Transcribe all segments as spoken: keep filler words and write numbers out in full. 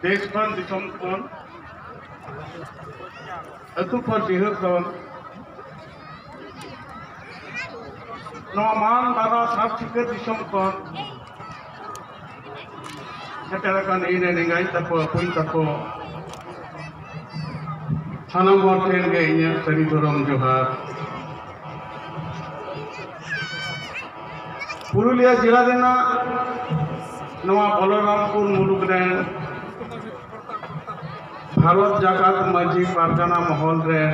ᱫᱮᱥ ᱠᱷᱚᱱ, ᱫᱤᱥᱚᱢ ᱠᱷᱚᱱ, ᱟᱹᱛᱩ ᱠᱷᱚᱱ, ᱰᱤᱦᱟᱹ ᱠᱷᱚᱱ, ᱱᱚᱣᱟ ᱢᱟᱱ ᱵᱟᱨᱟ ᱥᱟᱛ ᱥᱤᱠᱟᱹᱨ ᱫᱤᱥᱚᱢ ᱠᱷᱚᱱ ᱥᱮᱴᱮᱨ ᱟᱠᱟᱱ ᱤᱧ ᱨᱮᱱ ᱮᱸᱜᱟᱭ ᱛᱟᱠᱚ, ᱟᱹᱯᱟᱹᱭ ᱛᱟᱠᱚ, ᱥᱟᱱᱟᱢ ᱦᱚᱲ ᱴᱷᱮᱱ ᱜᱮ ᱤᱧᱟᱹᱜ ᱥᱟᱹᱨᱤ ᱫᱷᱚᱨᱚᱢ ᱡᱚᱦᱟᱨ᱾ ᱯᱩᱨᱩᱞᱤᱭᱟᱹ ᱡᱮᱞᱟ ᱨᱮᱱᱟᱜ ᱱᱚᱣᱟ ᱵᱚᱞᱚᱨᱟᱢᱯᱩᱨ ᱢᱩᱞᱩᱠ ᱨᱮᱱ ᱵᱷᱟᱨᱚᱛ ᱡᱟᱠᱟᱛ ᱢᱟᱹᱡᱷᱤ ᱯᱟᱨᱜᱟᱱᱟ ᱢᱚᱦᱚᱞ ᱨᱮᱱ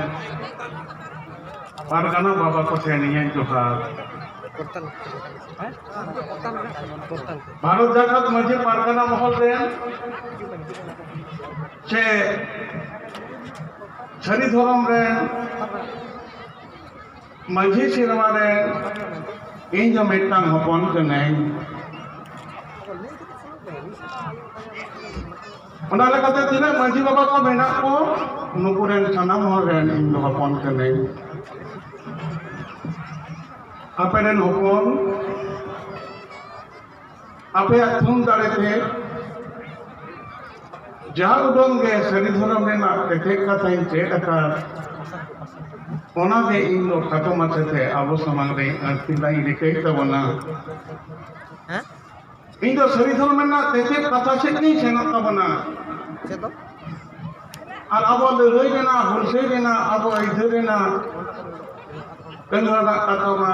ᱯᱟᱨᱜᱟᱱᱟ ᱵᱟᱵᱟ ᱠᱚ ᱴᱷᱮᱱ ᱤᱧᱟᱹᱜ ᱡᱚᱦᱟᱨ᱾ ᱵᱷᱟᱨᱚᱛ ᱡᱟᱠᱟᱛ ᱢᱟᱹᱡᱷᱤ ᱯᱟᱨᱜᱟᱱᱟ ᱢᱚᱦᱚᱞ ᱨᱮᱱ ᱥᱮ ᱥᱟᱹᱨᱤ ᱫᱷᱚᱨᱚᱢ ᱨᱮᱱ ᱢᱟᱹᱡᱷᱤ ᱥᱮᱨᱣᱟ ᱨᱮ ᱤᱧ ᱫᱚ ᱢᱤᱫᱴᱟᱝ ᱦᱚᱯᱚᱱ ᱠᱟᱹᱱᱟᱹᱧ᱾ ᱚᱱᱟ ᱞᱮᱠᱟᱛᱮ ᱛᱤᱱᱟᱹᱜ ᱢᱟᱹᱡᱷᱤ ᱵᱟᱵᱟ ᱠᱚ ᱢᱮᱱᱟᱜ ᱠᱚ, ᱱᱩᱠᱩ ᱨᱮᱱ ᱥᱟᱱᱟᱢ ᱦᱚᱲ ᱨᱮᱱ ᱤᱧ ᱫᱚ ᱦᱚᱯᱚᱱ ᱠᱟᱹᱱᱟᱹᱧ᱾ ᱟᱯᱮ ᱨᱮᱱ ᱦᱚᱯᱚᱱ, ᱟᱯᱮᱭᱟᱜ ᱛᱷᱩᱢ ᱫᱟᱲᱮ ᱛᱮ ᱡᱟᱦᱟᱸ ᱩᱰᱟᱹᱝ ᱜᱮ ᱥᱟᱹᱨᱤ ᱫᱷᱚᱨᱚᱢ ᱨᱮᱱᱟᱜ ᱛᱮᱛᱮᱫ ᱠᱟᱛᱷᱟᱧ ᱪᱮᱫ ᱟᱠᱟᱫ, ᱚᱱᱟᱜᱮ ᱤᱧ ᱫᱚ ᱠᱷᱟᱴᱚ ᱢᱟᱪᱷᱟᱛᱮ ᱟᱵᱚ ᱥᱟᱢᱟᱝ ᱨᱮ ᱟᱹᱲᱛᱤ ᱞᱟᱹᱭ ᱨᱤᱠᱟᱹᱭ ᱛᱟᱵᱚᱱᱟ᱾ ᱦᱮᱸ? ᱤᱧ ᱫᱚ ᱥᱟᱹᱨᱤ ᱫᱷᱚᱨᱚᱢ ᱨᱮᱱᱟᱜ ᱛᱮᱛᱮᱫ ᱠᱟᱛᱷᱟ ᱥᱮᱫ ᱜᱤᱧ ᱥᱮᱱᱚᱜ ᱛᱟᱵᱚᱱᱟ᱾ ᱪᱮᱫ ᱫᱚ? ᱟᱨ ᱟᱵᱚ ᱞᱟᱹᱲᱦᱟᱹᱭ ᱨᱮᱱᱟᱜ, ᱦᱩᱞᱥᱟᱹᱭ ᱨᱮᱱᱟᱜ, ᱟᱵᱚ ᱟᱹᱭᱫᱟᱹᱨ ᱨᱮᱱᱟᱜ ᱠᱟᱹᱢᱤ ᱨᱮᱱᱟᱜ ᱠᱟᱛᱷᱟ ᱢᱟ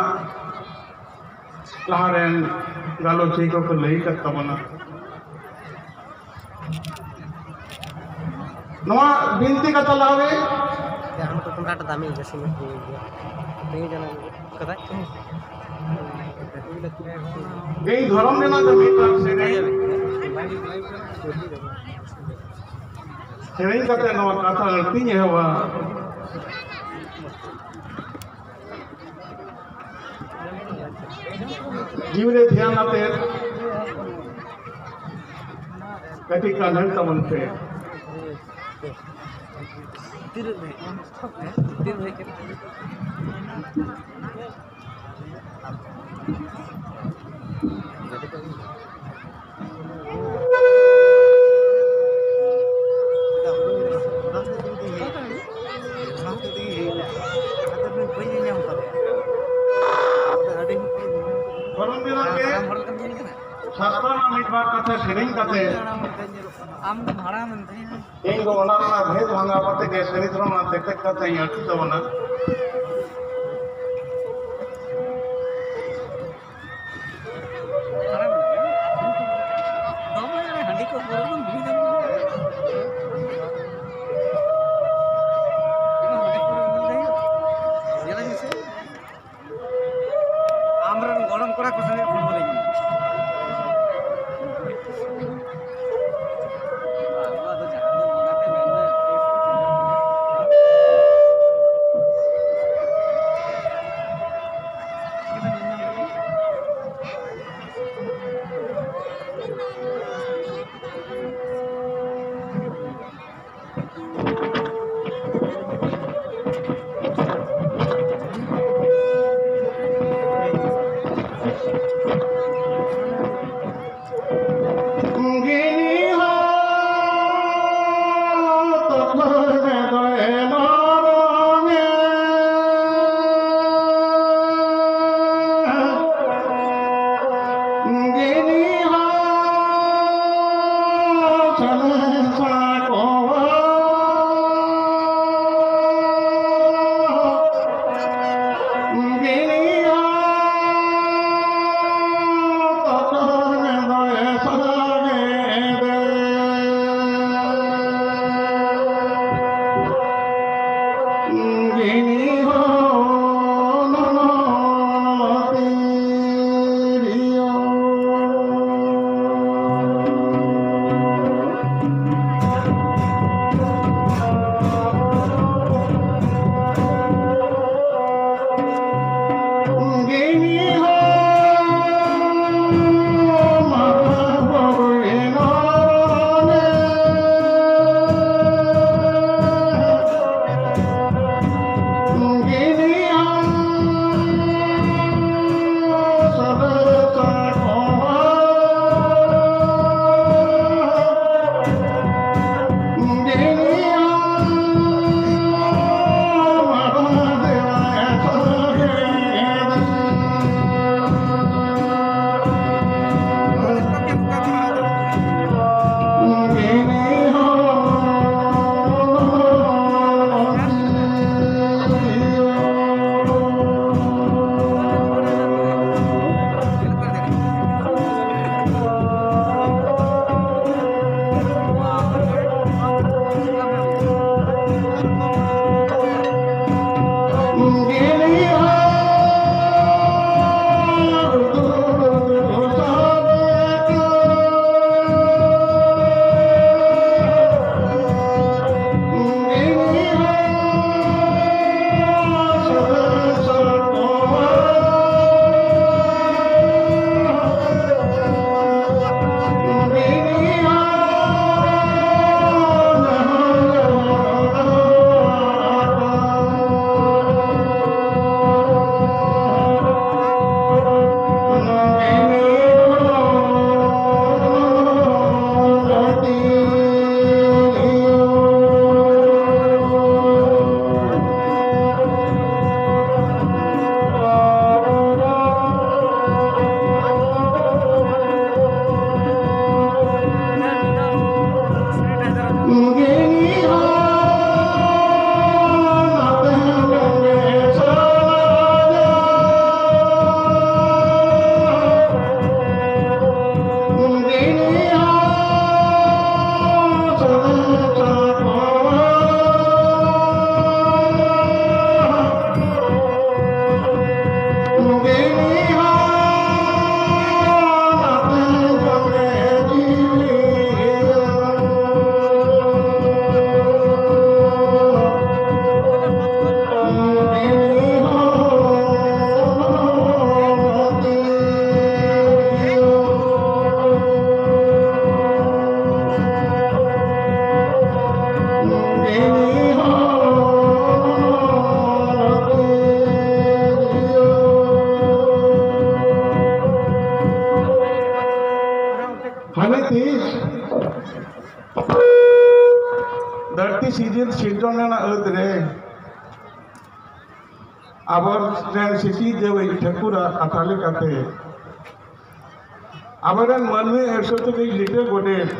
ᱞᱟᱦᱟ ᱨᱮᱱ ᱜᱟᱞᱚᱪᱤᱭᱟᱹ ᱠᱚᱠᱚ ᱞᱟᱹᱭ ᱟᱠᱟᱫ ᱛᱟᱵᱚᱱᱟ᱾ ᱱᱚᱣᱟ ᱵᱤᱱᱛᱤ ᱠᱟᱛᱷᱟ ᱞᱟᱦᱟᱨᱮ ᱟᱢ ᱫᱚ ᱠᱚᱱᱨᱟᱰ ᱫᱟᱢᱤ ᱜᱮ ᱥᱤᱢᱮᱱᱴ ᱠᱚ ᱤᱭᱟᱹ ᱜᱮᱭᱟ᱾ ᱛᱮᱦᱮᱧ ᱡᱟᱱᱟ ᱠᱟᱫᱟᱭ᱾ ᱮᱭ ᱫᱷᱚᱨᱚᱢ ᱨᱮᱱᱟᱜ ᱫᱚ ᱢᱤᱫᱴᱟᱝ ᱥᱮᱨᱮᱧ, ᱥᱮᱨᱮᱧ ᱠᱟᱛᱮ ᱱᱚᱣᱟ ᱠᱟᱛᱷᱟ ᱟᱹᱲᱛᱤᱧ ᱮᱦᱚᱵᱟ᱾ ᱡᱤᱣᱤ ᱨᱮ ᱫᱷᱮᱭᱟᱱ ᱟᱛᱮ ᱠᱟᱹᱴᱤᱡ ᱠᱟᱱᱦᱮᱲ ᱛᱟᱵᱚᱱ ᱯᱮ᱾ ᱛᱤᱨᱮ ᱦᱮᱡ ᱠᱟᱱᱟ? ᱛᱤᱨᱮ ᱦᱮᱡ ᱠᱟᱱᱟ? ᱠᱟᱛᱷᱟ ᱥᱮᱨᱮᱧ ᱠᱟᱛᱮ ᱟᱢ ᱫᱚᱢ ᱦᱟᱲᱟᱢ ᱮᱱ ᱛᱤᱧᱟ᱾ ᱤᱧ ᱫᱚ ᱚᱱᱟ ᱨᱮᱱᱟᱜ ᱵᱷᱮᱫ ᱵᱷᱟᱸᱜᱟᱣ ᱠᱟᱛᱮ ᱜᱮ ᱥᱟᱹᱨᱤ ᱫᱷᱚᱨᱚᱢ ᱨᱮᱱᱟᱜ ᱛᱮᱛᱮᱫ ᱠᱟᱛᱮ ᱤᱧ ᱟᱹᱴᱤ ᱛᱟᱵᱚᱱᱟ᱾ ᱦᱟᱲᱟᱢ ᱮᱱ ᱛᱤᱧᱟ᱾ ᱫᱚᱢᱮ ᱦᱟᱺᱰᱤ ᱠᱚ ᱯᱟᱹᱣᱨᱟᱹ ᱵᱚᱱ ᱧᱩᱭ ᱫᱟ᱾ ᱧᱮᱞ ᱢᱮᱥᱮ᱾ ᱟᱢᱨᱮᱱ ᱜᱚᱲᱚᱢ ᱠᱚᱲᱟ ᱠᱚ ᱥᱚᱸᱜᱮ ᱯᱷᱩᱴᱵᱚᱞ ᱮᱱᱮᱡ ᱢᱮ᱾ ᱵᱟᱵᱟ, ᱟᱫᱚ ᱡᱟᱦᱟᱸ ᱜᱮ ᱢᱚᱱᱮ ᱛᱮ ᱢᱮᱱ ᱢᱮ᱾ ᱦᱟᱱᱮ ᱛᱤᱥ ᱫᱷᱟᱹᱨᱛᱤ ᱥᱤᱨᱡᱚᱱ, ᱥᱤᱨᱡᱚᱱ ᱨᱮᱱᱟᱜ ᱟᱹᱫ ᱨᱮ ᱟᱵᱚᱨᱮᱱ ᱥᱤᱥᱤᱨ ᱡᱟᱹᱣᱤᱡ ᱴᱷᱟᱹᱠᱩᱨᱟᱜ ᱠᱟᱛᱷᱟ ᱞᱮᱠᱟᱛᱮ ᱟᱵᱚᱨᱮᱱ ᱢᱟᱹᱱᱢᱤ ᱮᱨᱥᱚ ᱛᱩᱞᱩᱡ ᱞᱤᱴᱟᱹ ᱜᱚᱰᱮᱛ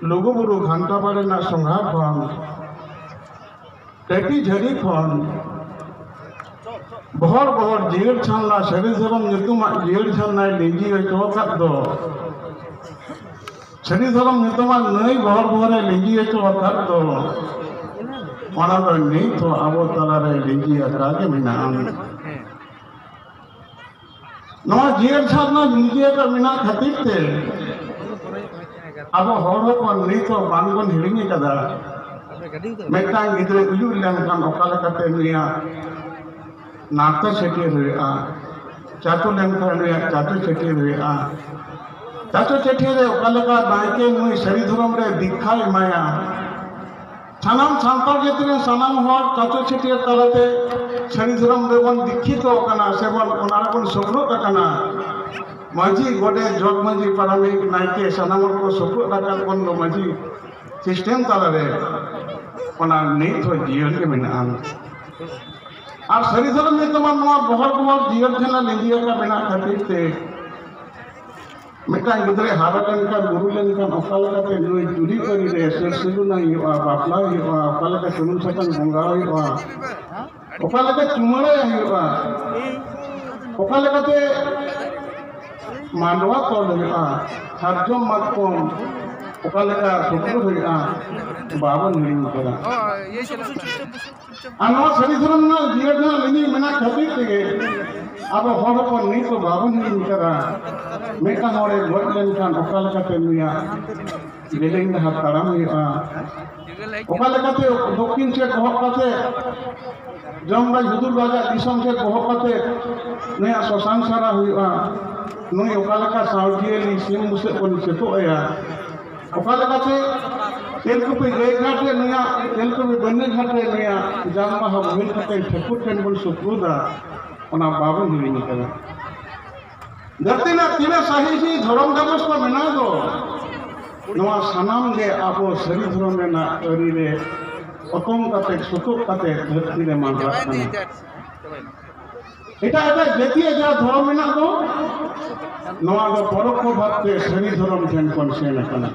ᱞᱩᱜᱩᱵᱩᱨᱩ ᱜᱷᱟᱱᱴᱟ ᱵᱟᱲᱮ ᱨᱮᱱᱟᱜ ᱥᱚᱸᱜᱷᱟ ᱠᱷᱚᱱ ᱴᱟᱹᱴᱤ ᱡᱷᱟᱹᱨᱤ ᱠᱷᱚᱱ ᱵᱚᱦᱚᱨ ᱵᱚᱦᱚᱨ ᱡᱤᱭᱟᱹᱲ ᱪᱷᱟᱱᱞᱟ, ᱥᱟᱹᱨᱤ ᱫᱷᱚᱨᱚᱢ ᱧᱩᱛᱩᱢᱟᱜ ᱡᱤᱭᱟᱹᱲ ᱪᱷᱟᱱᱞᱟᱭ ᱞᱤᱸᱡᱤ ᱦᱚᱪᱚ ᱟᱠᱟᱫ ᱫᱚ, ᱥᱟᱹᱨᱤ ᱫᱷᱚᱨᱚᱢ ᱧᱩᱛᱩᱢᱟᱜ ᱱᱟᱹᱭ ᱵᱚᱦᱚᱨ ᱵᱚᱦᱚᱨᱮ ᱞᱤᱸᱡᱤ ᱦᱚᱪᱚ ᱟᱠᱟᱫ ᱫᱚ, ᱚᱱᱟ ᱫᱚ ᱱᱤᱛ ᱦᱚᱸ ᱟᱵᱚ ᱛᱟᱞᱟᱨᱮ ᱞᱤᱸᱡᱤ ᱟᱠᱟ ᱜᱮ ᱢᱮᱱᱟᱜᱼᱟ᱾ ᱱᱚᱣᱟ ᱡᱤᱭᱟᱹᱲ ᱪᱷᱟᱱᱞᱟ ᱞᱤᱸᱡᱤ ᱟᱠᱟ ᱢᱮᱱᱟᱜ ᱠᱷᱟᱹᱛᱤᱨ ᱛᱮ ᱟᱵᱚ ᱦᱚᱲ ᱦᱚᱯᱚᱱ ᱱᱤᱛ ᱦᱚᱸ ᱵᱟᱝᱵᱚᱱ ᱦᱤᱲᱤᱧ ᱟᱠᱟᱫᱟ᱾ ᱢᱤᱫᱴᱟᱝ ᱜᱤᱫᱽᱨᱟᱹ ᱩᱭᱩᱨ ᱞᱮᱱᱠᱷᱟᱱ ᱚᱠᱟ ᱞᱮᱠᱟᱛᱮ ᱱᱩᱭᱟᱜ ᱱᱟᱨᱛᱟ ᱪᱷᱟᱹᱴᱭᱟᱹᱨ ᱦᱩᱭᱩᱜᱼᱟ, ᱪᱟᱪᱳ ᱞᱮᱱᱠᱷᱟᱱ ᱱᱩᱭᱟᱜ ᱪᱟᱪᱳ ᱪᱷᱟᱹᱴᱭᱟᱹᱨ ᱦᱩᱭᱩᱜᱼᱟ, ᱪᱟᱪᱳ ᱪᱷᱟᱹᱴᱭᱟᱹᱨ ᱨᱮ ᱚᱠᱟ ᱞᱮᱠᱟ ᱱᱟᱭᱠᱮ ᱱᱩᱭ ᱥᱟᱹᱨᱤ ᱫᱷᱚᱨᱚᱢ ᱨᱮ ᱫᱤᱠᱠᱷᱟᱭ ᱮᱢᱟᱭᱟ, ᱥᱟᱱᱟᱢ ᱥᱟᱱᱛᱟᱲ ᱡᱟᱹᱛᱤ ᱨᱮᱱ ᱥᱟᱱᱟᱢ ᱦᱚᱲ ᱪᱟᱪᱳ ᱪᱷᱟᱹᱴᱭᱟᱹᱨ ᱛᱟᱞᱟᱛᱮ ᱥᱟᱹᱨᱤ ᱫᱷᱚᱨᱚᱢ ᱨᱮᱵᱚᱱ ᱫᱤᱠᱠᱷᱤᱛᱚ ᱟᱠᱟᱱᱟ ᱥᱮᱵᱚᱱ ᱚᱱᱟ ᱨᱮᱵᱚᱱ ᱥᱩᱯᱨᱩᱫ ᱟᱠᱟᱱᱟ᱾ ᱢᱟᱹᱡᱷᱤ, ᱜᱚᱰᱮᱛ, ᱡᱚᱜᱽ ᱢᱟᱹᱡᱷᱤ, ᱯᱟᱨᱟᱱᱤᱠ, ᱱᱟᱭᱠᱮ ᱥᱟᱱᱟᱢ ᱦᱚᱲ ᱠᱚ ᱥᱩᱯᱨᱩᱫ ᱟᱠᱟᱫ ᱵᱚᱱ ᱫᱚ ᱢᱟᱹᱡᱷᱤ ᱥᱤᱥᱴᱮᱢ ᱛᱟᱞᱟᱨᱮ ᱚᱱᱟ ᱱᱤᱛ ᱦᱚᱸ ᱡᱤᱭᱚᱱ ᱜᱮ ᱢᱮᱱᱟᱜᱼᱟ᱾ ᱟᱨ ᱥᱟᱹᱨᱤ ᱫᱷᱚᱨᱚᱢ ᱧᱩᱛᱩᱢᱟᱱ ᱱᱚᱣᱟ ᱵᱚᱦᱚᱨ ᱵᱚᱦᱚᱨ ᱡᱤᱭᱚᱱ ᱡᱷᱟᱨᱱᱟ ᱞᱤᱸᱡᱤ ᱟᱠᱟᱱ ᱢᱮᱱᱟᱜ ᱠᱷᱟᱹᱛᱤᱨ ᱛᱮ ᱢᱤᱫᱴᱟᱝ ᱜᱤᱫᱽᱨᱟᱹ ᱦᱟᱨᱟ ᱞᱮᱱᱠᱷᱟᱱ, ᱵᱩᱨᱩ ᱞᱮᱱᱠᱷᱟᱱ ᱚᱠᱟ ᱞᱮᱠᱟᱛᱮ ᱱᱩᱭ ᱡᱩᱨᱤ ᱯᱟᱹᱨᱤ ᱨᱮ ᱥᱟᱹᱨ ᱥᱟᱹᱜᱩᱱᱟᱭ ᱦᱩᱭᱩᱜᱼᱟ, ᱵᱟᱯᱞᱟᱭ ᱦᱩᱭᱩᱜᱼᱟ, ᱚᱠᱟ ᱞᱮᱠᱟ ᱥᱩᱱᱩᱢ ᱥᱟᱥᱟᱝ ᱵᱚᱸᱜᱟ ᱦᱩᱭᱩᱜᱼᱟ, ᱚᱠᱟ ᱞᱮᱠᱟ ᱪᱩᱢᱟᱹᱲᱟᱭ ᱦᱩᱭᱩᱜᱼᱟ, ᱚᱠᱟ ᱞᱮᱠᱟᱛᱮ ᱢᱟᱰᱣᱟ ᱛᱚᱞ ᱦᱩᱭᱩᱜᱼᱟ, ᱥᱟᱨᱡᱚᱢ ᱢᱟᱛᱠᱚᱢ ᱚᱠᱟ ᱞᱮᱠᱟ ᱥᱩᱯᱨᱩᱫ ᱦᱩᱭᱩᱜᱼᱟ, ᱵᱟᱵᱚᱱ ᱦᱤᱲᱤᱧ ᱠᱟᱫᱟ᱾ ᱟᱨ ᱱᱚᱣᱟ ᱥᱟᱹᱨᱤ ᱫᱷᱚᱨᱚᱢ ᱨᱮᱱᱟᱜ ᱡᱤᱭᱟᱹᱲ ᱨᱮᱱᱟᱜ ᱞᱤᱸᱡᱤ ᱢᱮᱱᱟᱜ ᱠᱷᱟᱹᱛᱤᱨ ᱛᱮᱜᱮ ᱟᱵᱚ ᱦᱚᱲ ᱦᱚᱯᱚᱱ ᱱᱤᱛ ᱦᱚᱸ ᱵᱟᱵᱚᱱ ᱦᱤᱲᱤᱧ ᱠᱟᱫᱟ᱾ ᱢᱤᱫᱴᱟᱝ ᱦᱚᱲᱮ ᱜᱚᱡ ᱞᱮᱱᱠᱷᱟᱱ ᱚᱠᱟ ᱞᱮᱠᱟᱛᱮ ᱱᱩᱭᱟᱜ ᱡᱮᱞᱮᱧ ᱰᱟᱦᱟᱨ ᱛᱟᱲᱟᱢ ᱦᱩᱭᱩᱜᱼᱟ, ᱚᱠᱟ ᱞᱮᱠᱟᱛᱮ ᱫᱚᱠᱠᱷᱤᱱ ᱥᱮᱫ ᱵᱚᱦᱚᱜ ᱠᱟᱛᱮ ᱡᱚᱢ ᱨᱟᱡᱽ ᱦᱩᱫᱩᱲ ᱨᱟᱡᱟᱜ ᱫᱤᱥᱚᱢ ᱥᱮᱫ ᱵᱚᱦᱚᱜ ᱠᱟᱛᱮ ᱱᱩᱭᱟᱜ ᱥᱚᱥᱟᱱ ᱥᱟᱨᱟ ᱦᱩᱭᱩᱜᱼᱟ, ᱱᱩᱭ ᱚᱠᱟ ᱞᱮᱠᱟ ᱥᱟᱶ ᱡᱤᱭᱟᱹᱞᱤ ᱥᱤᱢ ᱵᱩᱥᱟᱹᱜ ᱵᱚᱱ ᱪᱮᱫᱚᱜ ᱟᱭᱟ, ᱚᱠᱟ ᱞᱮᱠᱟᱛᱮ ᱛᱮᱞᱠᱩᱯᱤ ᱜᱟᱹᱭ ᱜᱷᱟᱴ ᱨᱮ ᱱᱩᱭᱟᱜ, ᱛᱮᱞᱠᱩᱯᱤ ᱵᱟᱹᱱᱤ ᱜᱷᱟᱴ ᱨᱮ ᱱᱩᱭᱟᱜ ᱡᱟᱝ ᱵᱟᱦᱟ ᱵᱚᱦᱮᱞ ᱠᱟᱛᱮ ᱴᱷᱟᱹᱠᱩᱨ ᱴᱷᱮᱱ ᱵᱚᱱ ᱥᱩᱯᱨᱩᱫᱟ, ᱚᱱᱟ ᱵᱟᱵᱚᱱ ᱦᱤᱲᱤᱧ ᱠᱟᱫᱟ᱾ ᱫᱷᱟᱹᱨᱛᱤ ᱨᱮᱱᱟᱜ ᱛᱤᱱᱟᱹᱜ ᱥᱟᱹᱦᱤ ᱥᱟᱹᱦᱤ ᱫᱷᱚᱨᱚᱢ ᱠᱟᱜᱚᱡᱽ ᱠᱚ ᱢᱮᱱᱟᱜ ᱫᱚ, ᱱᱚᱣᱟ ᱥᱟᱱᱟᱢ ᱜᱮ ᱟᱵᱚ ᱥᱟᱹᱨᱤ ᱫᱷᱚᱨᱚᱢ ᱨᱮᱱᱟᱜ ᱟᱹᱨᱤ ᱨᱮ ᱚᱛᱚᱢ ᱠᱟᱛᱮ, ᱥᱩᱛᱩᱜ ᱠᱟᱛᱮ ᱫᱷᱟᱹᱨᱛᱤ ᱨᱮ ᱢᱟᱱᱰᱨᱟᱜ ᱠᱟᱱᱟ᱾ ᱮᱴᱟᱜ ᱮᱴᱟᱜ ᱡᱟᱹᱛᱤᱭᱟᱜ ᱡᱟᱦᱟᱸ ᱫᱷᱚᱨᱚᱢ ᱢᱮᱱᱟᱜ ᱫᱚ, ᱱᱚᱣᱟ ᱫᱚ ᱯᱚᱨᱚᱠᱠᱷᱚ ᱵᱷᱟᱵᱽ ᱛᱮ ᱥᱟᱹᱨᱤ ᱫᱷᱚᱨᱚᱢ ᱴᱷᱮᱱ ᱠᱷᱚᱱ ᱥᱮᱱ ᱟᱠᱟᱱᱟ᱾